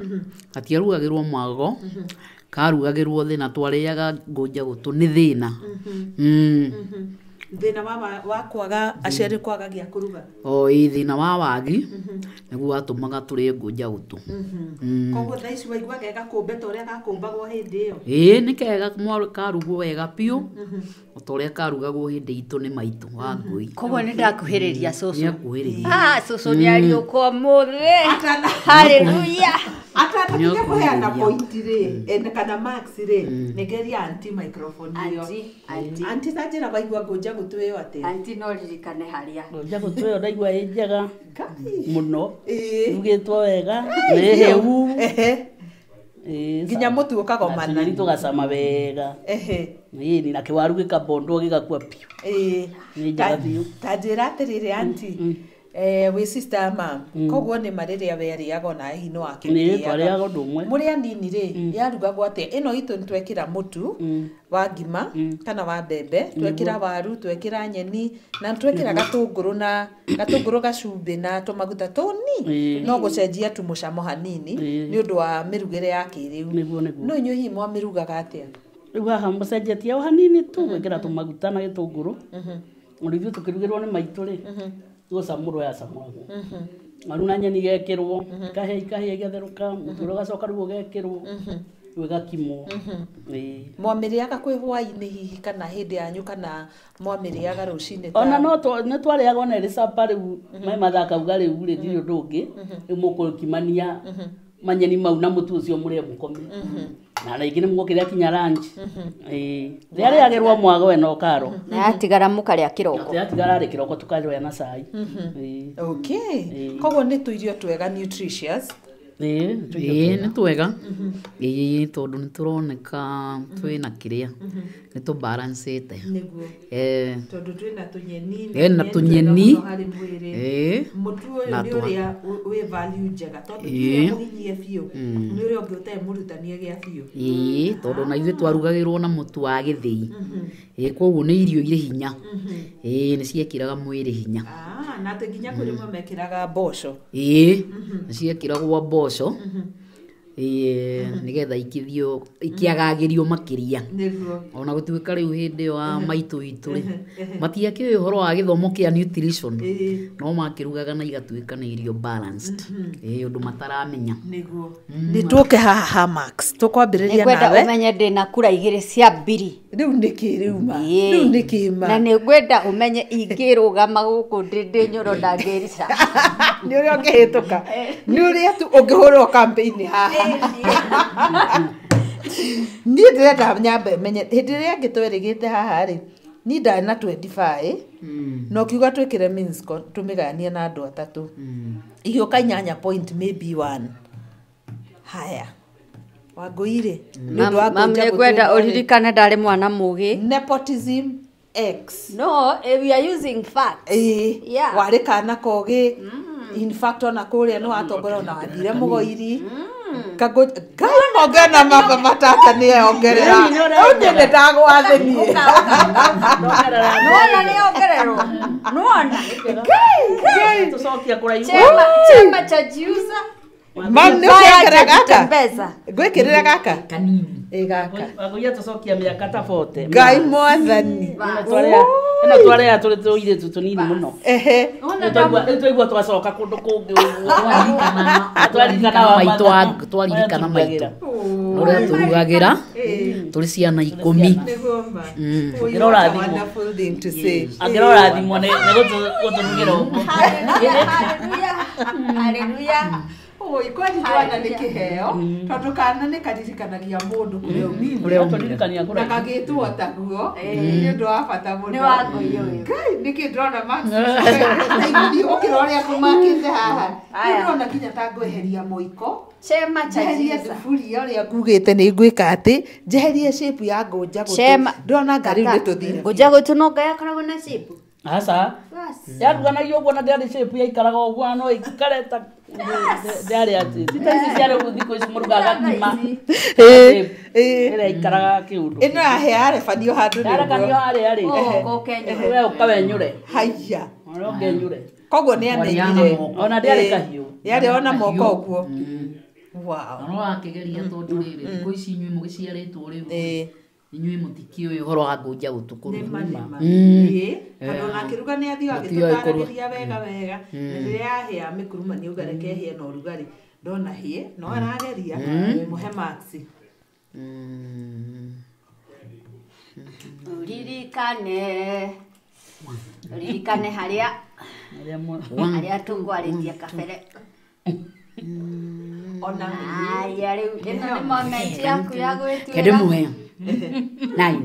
gatiarugagĩrwo mwago. Karugagĩrwo thĩna, twarĩaga ngũnja gũtũ nĩ thĩna. Thĩna wa kwaga aciari kwaga gĩa kũruga. O ĩĩ, thĩna wa wagi nĩguo watũmaga tũrĩe ngũnja gũtũ. Koguo thaa ici waigua ke gakũmbe ta ũrĩa gakũmbagwo hĩndĩ ĩyo. Ĩĩ, nĩ kega karugwo wega biũ, o ta ũrĩa karugagwo hĩndĩ itũ nĩ maitũ wa Ngũi. Koguo nĩ ndakuhĩrĩria cũcũ. Nĩ akuhĩrĩria. Cũcũ nĩ ariũka ũmũthĩ. Hallelujah. Atanakinya kũheana point rĩ, kana marks rĩ, nĩngeria auntie microphone ĩyo. Auntie, auntie. Auntie ta njĩra waigua ngũnja gũtũ ĩyo atĩa? Auntie no ririkane harĩa. Ngũnja gũtũ ĩyo ndaigua ĩ njega mũno. Ĩĩ. Ĩrugĩtwo wega, nĩ hĩu. Ehe. Ĩĩ, Nginya mũtu ũkagomana. Na tũnyeni tũgacama wega. Ehe. Ĩĩ, na kĩwaru gĩkabondwo gĩgakua biũ. Ĩĩ. Nĩ njega biũ. Ta njĩra atĩrĩrĩ auntie, Wĩ sister mam koguo nĩ ma rĩrĩa werĩaga ona hihi nĩ Nĩ, twarĩaga ũndũ ũmwe. Mũrĩ anini rĩ yarugagwo atĩa? Ĩno itũ nĩ twekĩra mũtu wa ngima kana wa mbembe, twekĩra waru, twekĩra nyeni na twekĩra gatũngũrũ na gatũngũrũ gacumbĩ na tũmaguta tũni, no gũcenjia tu mũcamo hanini nĩ ũndũ wa mĩrugĩre ya kĩrĩu. Nĩguo. No inyuĩ hihi mwamĩrugaga atĩa? Rĩu haha mũcenjetie o hanini tu gwĩkĩra tũmaguta na gĩtũngũrũ. Ona ithuĩ tũkĩrugĩrwo nĩ maitũ rĩ, gũcamũrwo yacamũragwo. Waru na nyeni igekĩrwo, ikahĩa ikahĩa igatherũka, mũtu ũrĩa ũgacoka rĩu ũgekĩrwo, rĩu ĩgakimwo. Ĩĩ. Mwamĩrĩaga kwĩ hwaĩ-inĩ hihi kana hĩndĩ yanyu kana mwamĩrĩaga rũcinĩ? Ona no nĩ twarĩaga ona ĩrĩ capa rĩu me mathaa kauga rĩu rĩ ndirĩ ũndũ ũngĩ, rĩu mũkũkimania manyeni mau na mũtu ũcio mũrĩe mũkome. Na rĩngĩ nĩ mũgũkĩrĩa kinya lunch. Ĩĩ. Rĩarĩagĩrwo mwago we no karo. Na yatigara mũkarĩa kĩroko. Yatigara rĩ kĩroko tũkarĩa na cai. Ĩĩ. Okay. Koguo nĩ tũirio twega nutritious. Ĩĩ, Ĩĩ nĩ twega. Ĩĩ tondũ nĩ tũroneka twĩna kĩrĩa nĩ tũbalancĩte. Nĩguo. Tondũ twĩna tũnyeni Na tũnyeni. Harĩ mwĩrĩ. Mũtu ũyũ Na nĩ ũrĩa wĩ value njega tondũ ti ũrĩa mũhinyie biũ, nĩ ũrĩa ũngĩ ũtarĩ mũrutanie gĩa biũ. Ĩĩ tondũ na ithuĩ twarugagĩrwo na mũtu wa gĩthĩi. Ĩĩ koguo nĩ irio irĩ hinya. Ĩĩ nĩ ciekĩraga mwĩrĩ hinya. Na atĩ nginya kwĩ rĩmwe mekĩraga mboco. Ĩĩ nĩ ciekĩragwo mboco. Ĩĩ nĩgetha ikithio ikĩagagĩrio makĩria. Nĩguo. Ona gũtuĩka rĩu hĩndĩ ĩyo ya maitũ witũ rĩ matiakĩũĩ ũhoro wa gĩthomo kĩa nutrition, no makĩrugaga na igatuĩka nĩ irio balanced. Ĩĩ ũndũ mataramenya. Nĩguo. Nĩ tũke haha ha Max tũkwambĩrĩria Nĩngwenda nawe. ũmenye ndĩna kura igĩrĩ cia mbiri. Rĩu nĩkĩ rĩu ma? Rĩu nĩkĩ ma? Na nĩngwenda ũmenye ingĩrũgama gũkũ ndĩ nyoro ndangĩrica. Nĩ ũrĩa ũngĩhĩtũka. Nĩ ũrĩa tu ũngĩhũrwo campaign haha. Niĩ ndĩrenda nyambe menye hĩndĩ ĩrĩa ĩngĩ twerĩgĩte haha rĩ, niĩ ndarĩ na 25 na ũkiuga twĩkĩre minsco tũmĩgayanie na andũ atatũ, igĩũka inyanya point maybe one. Haya Wangũi rĩ, nĩ ũndũ wa Mam, ngũnja nĩngwenda gũtũ ĩno rĩ, ũririkane ndarĩ mwana mũgĩ. Nepotism X. No, we are using facts. Ĩĩ, Yeah. warĩ kana kogĩ. In fact ona kũrĩa nĩ watongoria ona wathire mũgoiri. Ngai mongena mama matata nĩ ongerera. Rĩu niĩ nĩ ndagwathĩnie. Nĩwona nĩ ongererwo. Nĩwona. Tũcokia kũraihu. Chema cha jiuza. Mam nĩ Baya ũkĩongerera cha gaka? jitembeza. Ngwĩkĩrĩra gaka? Kanini. Ĩ gaka. Wangũi atũcokia mĩaka ta 40. Ngai mwathani. Ĩno twarĩa tũrĩ tũirĩtu tũnini mũno. Ehe. Rĩu twaigua twacoka kũndũ kũngĩ ũguo. Twaririkana maitũ twaririkana maitũ ũrĩa tũrugagĩra tũrĩ ciana 10. Nĩguo ma. Oh, Ngĩrora what a thimũ. wonderful thing to say. Angĩrora ũrathimwo nĩ gũtũrugĩra ũguo. Hallelujah. Hallelujah. Oi, kwani twana nĩ kĩheo tondũ kana nĩ karirikanagia mũndũ kũrĩa umire Tũririkania na kũraihu. kagĩtwo taguo nĩ ũndũ wa bata mũno. Nĩ Wangũi ũyũ. Ngai nĩkĩ ndĩrona Max aigithio gũkĩra ũrĩa ngũmakĩte haha. Aya. Ndĩrona nginya ta ngweheria mũiko Chema cha njeherie jiuza. thuburia ũrĩa ngugĩte nĩ ngwĩka atĩ njeherie shape ya ngũnja gũtũ. Chema. Ndĩrona nga rĩu nĩ tũthire. Ngũnja gũtũ no Ngai akoragwo na shape. Aca. Yaruganagio ũguo na ndĩarĩ shape yaikaraga ũguo no ĩikare ta ndĩarĩ atĩ. Ti ta ici cia rĩu thikũ ici mũrugaga ngima. Ĩrĩa ĩikaraga kĩũndũ. Ĩno yahĩa yarebanio handũ nĩ Yarekanio ũguo. harĩa rĩ. Ũgoka ũkenyũra. We ũkawenyũre. Haiya. Ũrĩa ũngenyũre. Koguo nĩ amenyire. Ona ndĩarĩ kahiũ. Yarĩ ona moko ũguo. Wow. No wakĩgeria tondũ rĩrĩ thikũ ici inyuĩ mũgĩciarĩtwo rĩu Ĩĩ. inyuĩ mũtikĩũĩ ũhoro wa ngũnja gũtũ kũruga. Nĩma nĩma. Ĩĩ. Tondũ ona akĩruga nĩ athiaga Matiũĩ kũruga. agĩtũtaragĩria wega wega. Na rĩrĩa yahĩa mĩkuruma nĩ auga reke ĩhĩe na ũrugarĩ. Ndona hĩe no arageria mũhe Max. Ũririkane. Ũririkane harĩa harĩa tũngwarĩtie kabere. Ona Aya rĩu ĩno nĩ moment yaku ya gwĩtuĩra. Kendĩmũhe 9.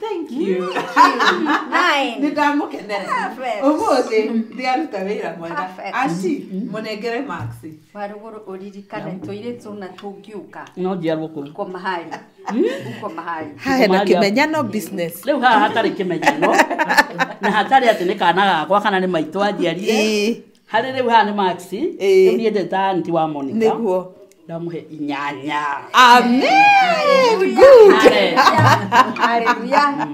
Thank you. 9. Nĩ ndamũkenera. Perfect. Ũmũthĩ ndiaruta wĩra mwega. Perfect. Aci mũnengere Max. Warũgũrũ ũririkane tũirĩtu na tũngiũka No njiarwo kũu. uko mahali. Uko mahali. Haha na kĩmenyano business. Rĩu haha hatarĩ kĩmenyano na hatarĩ atĩ nĩ kana gakwa kana nĩ maitũ anjiarire. Ĩĩ. Harĩ rĩu haha nĩ Max. Ĩĩ. Niĩ ndĩ ta aunty wa Monica. Nĩguo. Ndamũhe 8. Amen. Good. Hallelujah.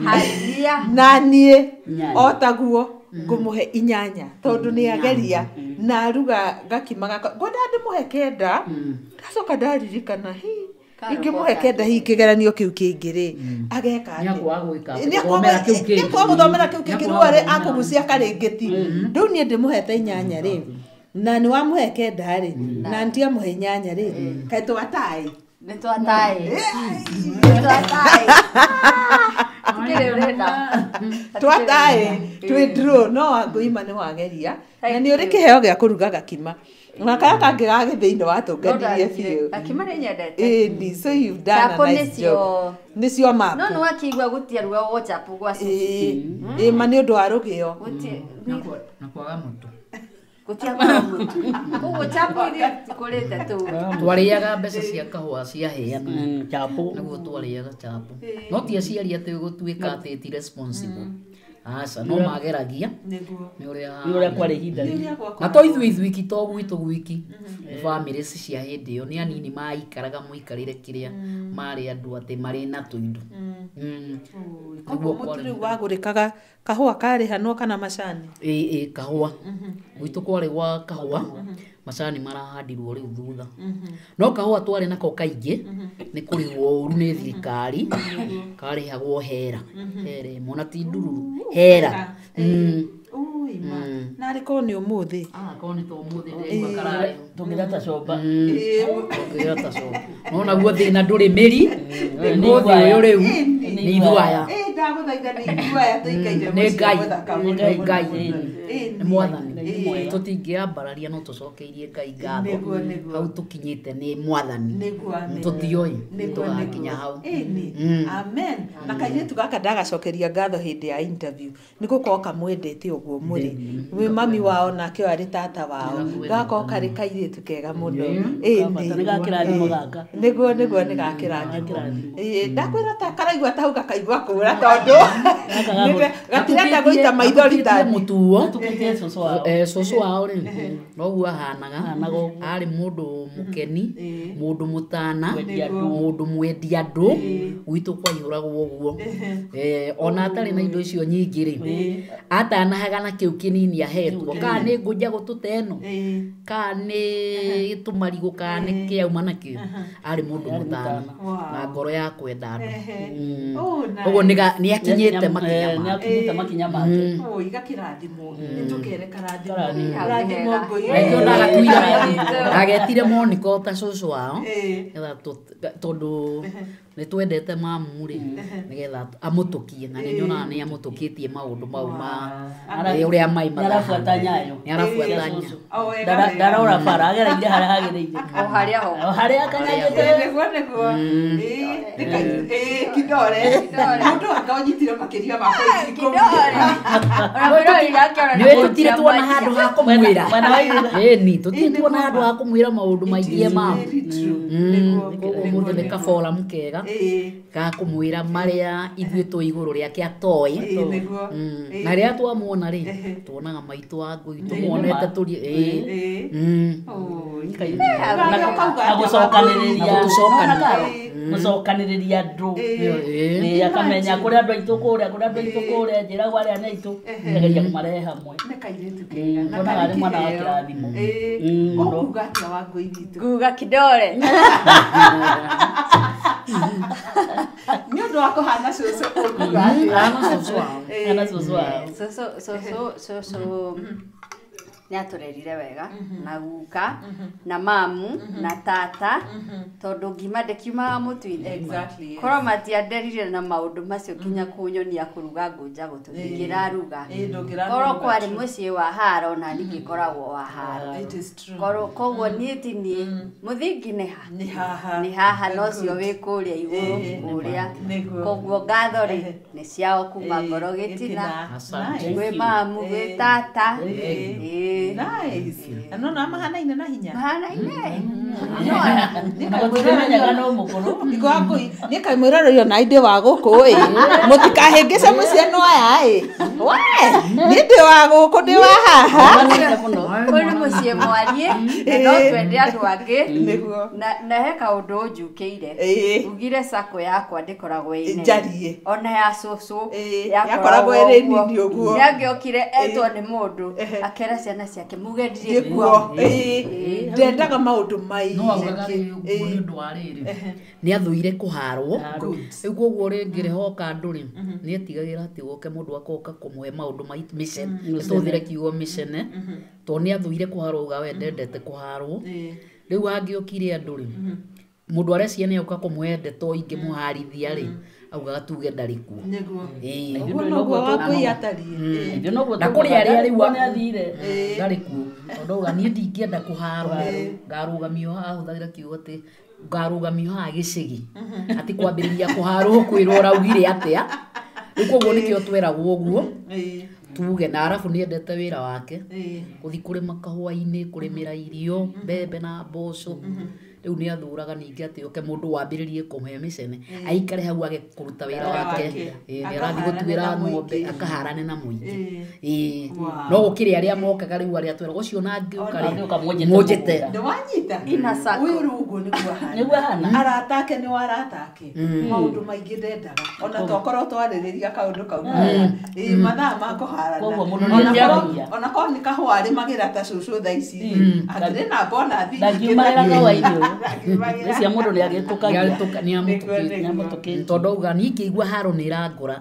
Hallelujah. Na niĩ 8. o taguo ngũmũhe 8 tondũ nĩ ageria na aruga gakima gakwa. Ngwenda ndĩmũhe 9 ndacoka ndaririkana hi ingĩmũhe 9 hihi kĩgeranio kĩu kĩngĩ rĩ ageka atĩa? Nĩakwaga gwĩka atĩa? Nĩakwaga Gũthomera kĩu kĩngĩ. nĩakwaga gũthomera kĩu kĩngĩ rĩu arĩ Nĩakwaga akũgucia karĩngĩti. Rĩu niĩ ndĩmũhete 8 rĩ na nĩ wamũhe 9 rĩ na ndiamũhe 8 rĩ kaĩ twataĩ. Nĩ twataĩ. Nĩ twataĩ. Hatikĩrĩ ũrenda. Twataĩ twĩ draw no Wangũima nĩ wageria na nĩ ũrĩ kĩheo gĩa kũruga gakima na karĩa kangĩ ga gĩthĩinĩ watũnganirie biũ. Gakima nĩ nyendete. Ĩni, so you've done a Chapo nice nĩcio- job. Nĩcio mapu. No nĩ wakĩigua gũtiarugagwo chapo gwa cũcũ. Ĩĩ ma nĩ ũndũ wa rũgĩo. Gũti Na kwaga mũtu. gũtiakorwo mũtu. Koguo chapo iria tũkũrĩte tũ. Twarĩaga mbeca cia kahũa ciaheanwo. Chapo. Naguo twarĩaga chapo. No ti aciari atĩ gũtuĩka atĩ ti responsible. Aca no mageragia. Nĩguo. Nĩ ũrĩa Nĩ ũrĩa kwarĩ ihinda rĩu. Na to ithuĩ ithuiki to gwitũ gwiki. Nĩ bamĩrĩ ici cia hĩndĩ ĩyo nĩ anini maikaraga mũikarĩre kĩrĩa marĩ andũ atĩ marĩ na tũindo. Koguo mũtu rĩu wagũrĩkaga kahũa karĩhanwo kana macani? Ĩĩ kahũa. Gwitũ kwarĩ gwa kahũa. Macani marahandirwo rĩu thutha. No kahũa twarĩ nako kaingĩ nĩ kũrĩhwo ũru nĩ thirikari. Karĩhagwo hera. Hera ĩmwe na ti ndururu. Hera. Ui ma. Narĩ korwo nĩ ũmũthĩ. Korwo nĩ ta ũmũthĩ ndĩraigua kararĩ. Tũngĩra ta comba. Tũngĩra ta comba. No naguo thĩna ndũrĩ mĩri. Ũmũthĩ ũyũ rĩu nĩ ithuaya. Ĩĩ ndagũthaitha nĩ ithuaya tũikaire Nĩ mũciĩ Ngai. mũthaka Nĩ mũno. Ngai. Ĩĩ Nĩ mwathani. Tũtingĩambararia no tũcokeirie Ngai ngatho. Nĩguo, nĩguo. Hau tũkinyĩte nĩ mwathani. Nĩguo, amen. Tũtioĩ Nĩguo, tũgakinya nĩguo. hau. Ĩni. Amen. Na kairĩtu gaka ndagacokeria ngatho hĩndĩ ya interview nĩ gũkorwo kamwendete ũguo mũrĩ. Wĩ mami wao nake arĩ tata wao. Gakorwo karĩ kairĩtu kega mũno. Ĩni. Nĩ gakĩrathimo gaka. Nĩguo nĩguo nĩ gakĩrathimo. Ĩĩ ndakwĩra ta karaigua ta hau gakaigua kũra tondũ gatirenda gũita maithori ta mũtuo. Tũkĩtie cũcũ wao. Cũcũ wao rĩ noguo ahanaga. Arĩ mũndũ mũkeni, mũndũ mũtana, mũndũ mwendi andũ. Gwitũ kwaihũragwo ũguo. Ona atarĩ na indo icio nyingĩ rĩ, atanahaga na kĩu kĩnini ahetwo. Kana nĩ ngũnja gũtũ ta ĩno, kana nĩ tũmarigũ, kana nĩ kĩauma nakĩo. Arĩ mũndũ mũtana na ngoro ya kwenda andũ. Koguo nĩ akinyĩte makinya Nĩ make. akinyĩte makinya make. Oi gakĩrathimwo. Nĩ tũkere karathimwo. Karathimwo. Karathimwo ngũi. Nĩkĩo ndagatuire ndagetire Monica ta cũcũ wao nĩgetha tondũ nĩ twendete mamu rĩ nĩgetha amũtũkie na nĩ nyonaga nĩ amũtũkĩtie maũndũ mau ma ũrĩa mai Nĩ arabuata nyayo. Nĩ arabuata nyayo. Ndarora bara agereire harĩa hagĩrĩire. O harĩa ho. O harĩa akanyagĩte. Nĩguo nĩguo. Ĩĩ kidore. Mũndũ anga ũnyitire makĩria ma Kidore. Ona mwĩroreri akĩona Nĩ tũtirĩ tuona handũ ha kũmwĩra. Mwena wa irĩra. Ĩni tũtirĩ tuona handũ ha kũmwĩra maũndũ maingĩ mamu. Koguo ũmũthĩ nĩ kaboramu kega ga kũmwĩra marĩa ithuĩ twĩ igũrũ rĩake atoĩ. Na rĩrĩa twamuona rĩ tuonaga maitũ wa ngũi tũmuonete tũrĩ Na gũcokanĩrĩria. Na gũtũcokanĩrĩria. Gũcokanĩrĩria andũ. Ĩĩ akamenya kũrĩ andũ aitũ kũrĩa, kũrĩ andũ aitũ kũrĩa, njĩragwo arĩa nĩ aitũ. Akageria kũmarehe hamwe. Nĩ kairĩtu kega. Na Tuonaga karĩ arĩ mwana wa kĩheo. kĩrathimo. Ĩĩ. Ũkuga atĩa Wangũi witũ? Nguga kidore. Nĩ ũndũ wa kũhana cũcũ ũkuga atĩa? Hana cũcũ wao. Hana cũcũ wao. Cũcũ cũcũ cũcũ nĩ atũrerire wega na guka na mamu na tata tondũ ngima ndĩkiumaga mũtu-inĩ. Exactly, yes. Korwo matianderire na maũndũ macio nginya kũnyonia kũruga ngũnja gũtũ ndingĩraruga. Ĩĩ, ndũngĩraruga, Korwo kwarĩ true. mũciĩ wa haro na niĩ ngĩkoragwo wa haro. It is true. Korwo koguo niĩ ti niĩ mũthingi nĩ ha Nĩ haha. nĩ haha no cio wĩ kũrĩa igũrũ Ĩĩ, kũrĩa. nĩguo. Koguo ngatho rĩ nĩ ciao kuma ngoro gĩtina Asante. gwĩ mamu gwĩ tata. Ĩĩ. Ĩĩ. Nice. Na nona mahanaine na hinya. Mahanaine. Gũtimenyaga no mũkũrũ. Niĩ kaĩ mwĩroreri ona ndĩ wa gũkũ ĩ, mũtikahĩngĩce mũciano aya ĩ. We, niĩ ndĩ wa gũkũ, ndĩ wa haha. Ũyũ nĩ mũciĩ mwariĩ na no twende andũ angĩ. Nĩguo. Na he kaũndũ ũnjukĩire. Ugire sako yakwa ndĩkoragwo ĩ nene. Njariĩ. Ona ya cũcũ Yakoragwo ĩrĩ nini ũguo. Nĩangĩokire etwo nĩ mũndũ akera ciana ciake muge ndirĩ kuo. Ndendaga maũndũ maingĩ. No augaga rĩ ũguo nĩ ũndũ wa rĩrĩ, nĩ athũire kũharwo. Rĩu koguo rĩngĩ rĩ hoka andũ rĩ, nĩ etigagĩra atĩ goke mũndũ akoka kũmũhe maũndũ ma mĩcene, tũhũthĩre kiugo mĩcene, tondũ nĩ athũire kũharwo, auga we ndendete kũharwo. Rĩu angĩokire andũ rĩ, mũndũ arecia nĩ oka kũmũhe ndeto ingĩmũharithia rĩ, augaga tuge ndarĩ kuo. Nĩguo. Ĩĩ. Ũguo noguo Wangũi atariĩ. Ithuĩ noguo Na kũrĩ arĩa rĩu nĩ athire. Ndarĩ kuo, tondũ auga niĩ ndingĩenda kũharwo, ngarũgamio haha, ahũthagĩra kiugo atĩ ngarũgamio haha gĩcagi, atĩ kwambĩrĩria kũharwo kwĩrwo ũraugire atĩa. Rĩu koguo nĩkĩo tweragwo ũguo tuge. Na arabu nĩ endete wĩra wake, gũthiĩ kũrĩma kahũa-inĩ, kũrĩmĩra irio, mbembe na mboco. Rĩu nĩ athũraga ningĩ atĩ oke mũndũ wambĩrĩrie kũmũhe mĩcene, aikare hau age kũruta wĩra wake. Ĩĩ, nĩ arathiĩ gũtuĩra ng'ombe, akaharane na mũingĩ. Ĩĩ, no gũkĩrĩ arĩa mokaga rĩu arĩa tweragwo ũcio na angĩũka rĩ, Angĩũka mwenjete mwenjete. mũgũnda. Nĩwanyita? Ina sako. Ũyũ rĩu ũguo nĩguo ahana. Nĩguo ahana. Arata ake nĩo arata ake. Maũndũ maingĩ ndendaga. Ona tokorwo twarĩrĩria kaũndũ kau. Ĩĩ, mathaa ma kũharana. Koguo mũndũ nĩanjagia. Ona korwo nĩ kahũa arĩmagĩra ta cũcũ thaa ici. Hatirĩ na bonathi. Ndangiumagĩra kahũa-inĩ ũyũ. Ndangiumagĩra. Rĩcia mũndũ nĩ agĩtũkagia. Nĩ amũtũkĩtie. Nĩ amũtũkĩtie. Tondũ auga niĩ ingĩigua haro nĩ ĩrangora,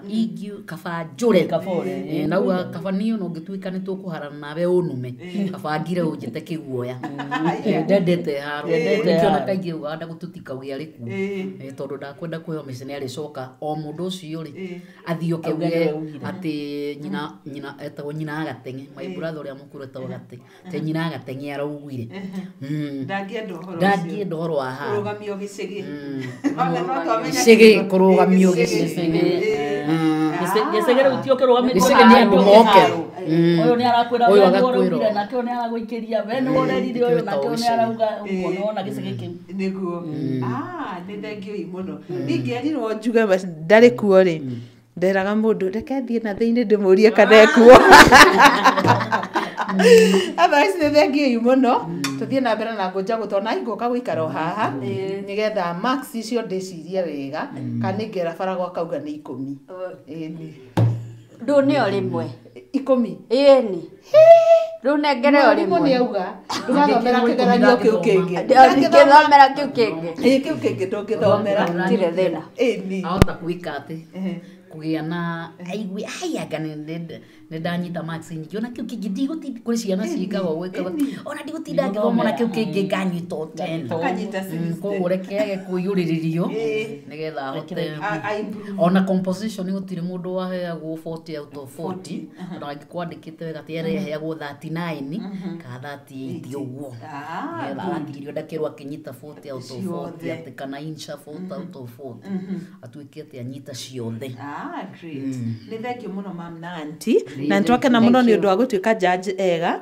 kaba njũre. Kaba ũre. Ĩĩ, na auga kaba niĩ ona ũngĩtuĩka nĩ tũkũharana nawe ũnume, kaba ngire ũnjĩte kĩguoya. Ĩĩ, ndendete haro. Ndendete Nĩkĩo ona haro. kaingĩ augaga ndagũtũtikauge arĩ kuo. Ĩĩ, tondũ ndakwenda kũheo mĩcene arĩcoka o mũndũ ũcio rĩ, athiĩ oke Auge auge nĩwe ugire. atĩ nyina etagwo nyina Agateng'e, my brother ũrĩa mũkũrũ etagwo Gateng'e, atĩ nyina Agateng'e araugire. Ndangĩenda ũhoro ũcio. Ndangĩenda ũhoro wa haro. Kũrũgamio gĩcagi. Ona no twamenya Gĩcagi, kĩndũ. kũrũgamio Gĩcagi. Gĩcagi rĩu ti ũkĩrũgamĩtio Gĩcagi nĩ andũ moke. Ũyũ nĩ arakwĩra Ũyũ we nĩwe agakwĩra. ũraugire, nake ũyũ nĩ aragũikĩria, we nĩwe ũrerire ũyũ, nake ũyũ nĩ arauga ũguo, nĩwona gĩcagi kĩu. Nĩguo. Nĩ thengiũi mũno. Ningĩerirwo njuge ndarĩ kuo rĩ, nderaga mũndũ reke thiĩ na thĩinĩ ndĩmũrie kana ekuo. Otherwise nĩ thengiũi mũno. Tũthiĩ na mbere na ngũnja gũtũ ona ingũka gũikara o haha nĩgetha marks icio ndĩcirie wega kana nĩngera bara gwakauga nĩ 10. Ĩni. Ndũ nĩo rĩmwe. 10. Ĩni. Rĩu nengere o Mwarimũ rĩmwe. nĩ auga ndũgathomera kĩgeranio kĩu kĩngĩ. Ndingĩthomera kĩu kĩngĩ. Ĩĩ, kĩu kĩngĩ ndũngĩthomera. Tirĩ thĩna. Ĩni. Ahota gwĩka atĩ kũgĩa na aigue ai anga nĩ ndanyita marks nyingĩ, ona kĩu kĩngĩ ndigũtinda, kũrĩ ciana ciĩkaga ũguo ĩkauga ona ndigũtinda ngĩthoma, ona kĩu kĩngĩ nganyita o 10. Akanyita 60. Koguo reke age kũiyũrĩrĩrio nĩgetha ahote A improve. Ona composition gũtirĩ mũndũ waheagwo 40 out of 40, ona angĩkorwo andĩkĩte wega, atĩ aheagwo 39 kana 38 ũguo, nĩgetha agatigĩrio ndakĩrwo akĩnyita 40 out of 40, Ciothe. atĩ kana insha 40 out of 40, atuĩke atĩ anyita ciothe. Great. Nĩ thengiũ mũno mam na aunty, na nĩtwakena mũno nĩ ũndũ wa gũtuĩka judge ega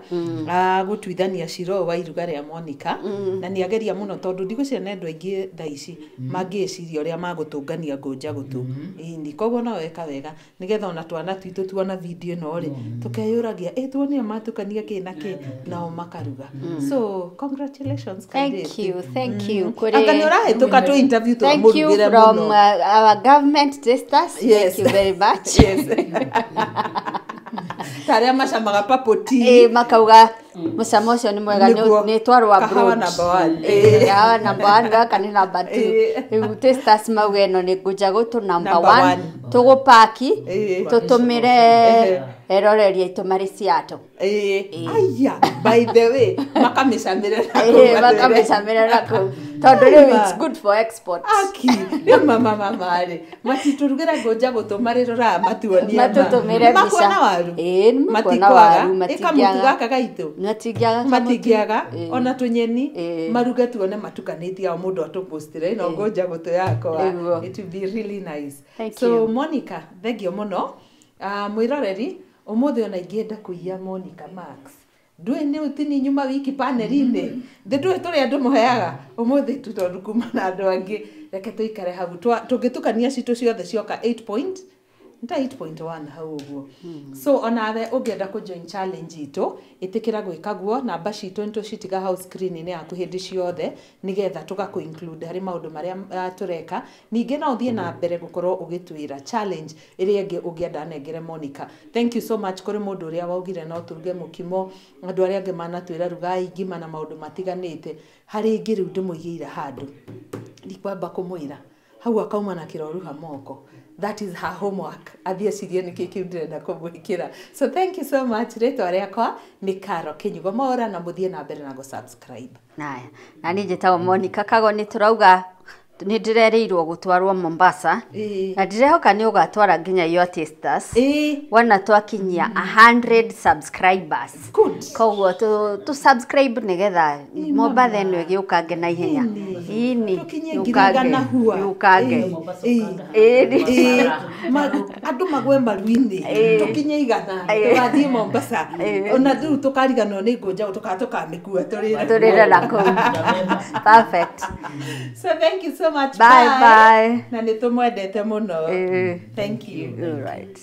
a gũtuithania cira ũyũ wa iruga rĩa Monica, na nĩ ageria mũno tondũ ndigwĩciria nĩ andũ aingĩ thaa ici mangĩciria ũrĩa magũtũngania ngũnja gũtũ. Ĩni, koguo no weka wega nĩgetha ona twana twitũ tuona video ĩno rĩ, tũkeyũragia ĩ tuonia matukania kĩ na kĩ nao makaruga. So congratulations, Thank kairĩtu. you, thank you. Anga nĩ ũrahĩtũka tũ interview Thank you twamũrugĩre from mũno. Our government testers. Yes. Thank you very much. Yes. Ta arĩa macamaga purple tea. Ĩ, makauga mũcamo ũcio nĩ mwega, Nĩguo. nĩ twarwo Kahawa abroad. number one. Ĩ, kahawa number one, gaka nĩ number two. Rĩu testers mauga ĩno nĩ ngũnja gũtũ number Number one. one. Tũgũpaki tũtũmĩre eroreri aitũ marĩ Seattle. Ĩĩ. Aya, by the way, makamĩcamĩra na kũu Ĩ, atĩrĩ. makamĩcamĩra na kũu tondũ rĩu it's good for export. Aki, rĩu mama mama rĩ, matitũrugĩra ngũnja gũtũ marĩroraga matuonie ma. Matũtũmĩre mbica. Makuona waru? Ĩĩ, nĩ makuona Matikwaga. waru, Ĩ, kamũtu matingĩaga. gaka gaitũ. Matingĩaga kamũtu. Matingĩaga Ĩĩ. ona tũnyeni Ĩĩ. maruge tuone matukanĩtie o mũndũ atũpostire ĩno ngũnja gũtũ yakwa. Nĩguo. It will be really nice. Thank So you. Monica, thengio mũno. Mwĩroreri, ũmũthĩ ona ingĩenda kũiya Monica Max Ndũĩ nĩ ũtini nyuma wiki panel-inĩ. Thĩ ndũĩ tũrĩa ndũmũheaga ũmũthĩ tu tondũ kuma na andũ angĩ. Reke tũikare hau. Tũngĩtukania citũ ciothe cioka 8 point nta 8.1 hau ũguo. So onawe ũngĩenda kũ join challenge itũ, ĩtĩkĩra gwĩka guo. Namba citũ nĩ tũcitiga hau screen-inĩ yaku hĩndĩ ciothe nĩgetha tũgakũ include harĩ maũndũ marĩa tũreka. Ningĩ no ũthiĩ na mbere gũkorwo ũgĩtwĩra challenge ĩrĩa ĩngĩ ũngĩenda nengere Monica. Thank you so much kũrĩ mũndũ ũrĩa waugire no tũruge mũkimo, andũ arĩa angĩ manatwĩra rugai ngima na maũndũ matiganĩte. Harĩ ĩngĩ rĩu ndĩmũigĩire handũ ndikwamba kũmwĩra hau akauma na kĩroruha moko. That is her homework. Athiĩ ecirie nĩkĩ kĩu ndĩrenda kũmwĩkĩra. So thank you so much. Rĩtwa rĩakwa nĩ Caro Kĩnyugo Mwaũra na mũthiĩ na mbere na gũ-subscribe. Naya, na niĩ njĩtagwo Monica Kago. Nĩ tũrauga nĩ ndĩrerĩirwo gũtwarwo Mombasa na ndĩrehoka nĩ ũgatwara nginya your tasters wona twakinyia 100 subscribers. Good. Koguo tũ subscribe nĩgetha Mombatha ĩno ĩgĩũkange na ihenya. Ĩni, Tũkinyie 100,000 hua. yũkange. Ĩni. Andũ magwe maru-inĩ tũkinye 100 tũgathiĩ Mombasa ona rĩu tũkariganĩrwo nĩ ngũnjaũ tũkamĩkua tũrĩre Tũrĩre na kũu. Perfect. So thank you so much. Bye bye. Na nĩ tũmwendete mũno. Thank you. All right.